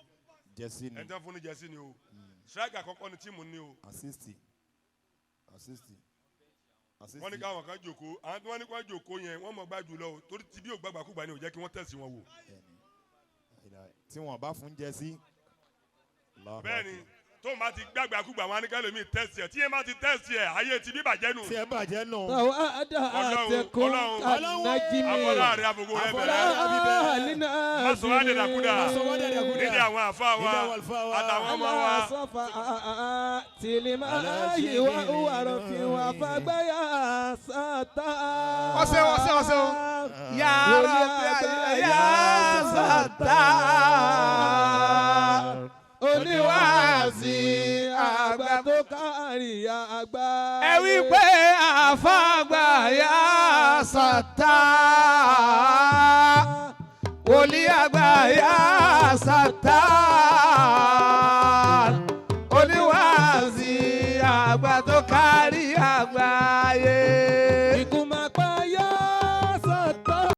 Jẹ́sí ni. ẹni tí wọ́n fún ní jẹ́sí ni o, striker kọ́kọ́ ni tíìmù ni o. Asisti. Asisti. Asisti. Wọ́n ní káwọn kan jòkó, àwọn tí wọ́n ní kí wọ́n jòkó yẹn wọ́n mọ̀ gbájú lọ o, torí tí bí ògbàgbàkúgbà ni ò jẹ́ kí wọ́n tẹ̀sí wọn wò. Tí wọ́n bá fún jẹ́sí. Bẹ́ẹ̀ni, tó máa ti gbàgbàkúgbà wọn á ní kẹ́lòmíì tẹ̀sí ẹ̀, tí yẹn bá ti tẹ̀sí ẹ̀ ayé ti bí bàjẹ́ nù. Tí ẹ bàjẹ́ nù. فوادتكم كالنجم Afọlá rẹ̀ àfọwọ́ rẹ̀ bẹ̀rẹ̀. لا لناصر. Má sọ wá dẹ̀dàkúdà. Má sọ wá dẹ̀dàkúdà. Nídìí àwọn àfa wa Nídìí àwọn àlùfáà wa. àtàwọn ọmọ wa. على صفات الماء وهو رفيع فبيا ستا. Ọ̀sẹ̀ ọ̀sẹ̀ ọ̀sẹ̀ o. Ya Rabbi ya Sattar. Oníwàásí Àgbà àgbà tó kárí àgbà. Ẹ wí pé àfàgbà ya Sattar. Wòlíì àgbà ya Sattar. Oníwàásí àgbà tó kárí àgbáyé.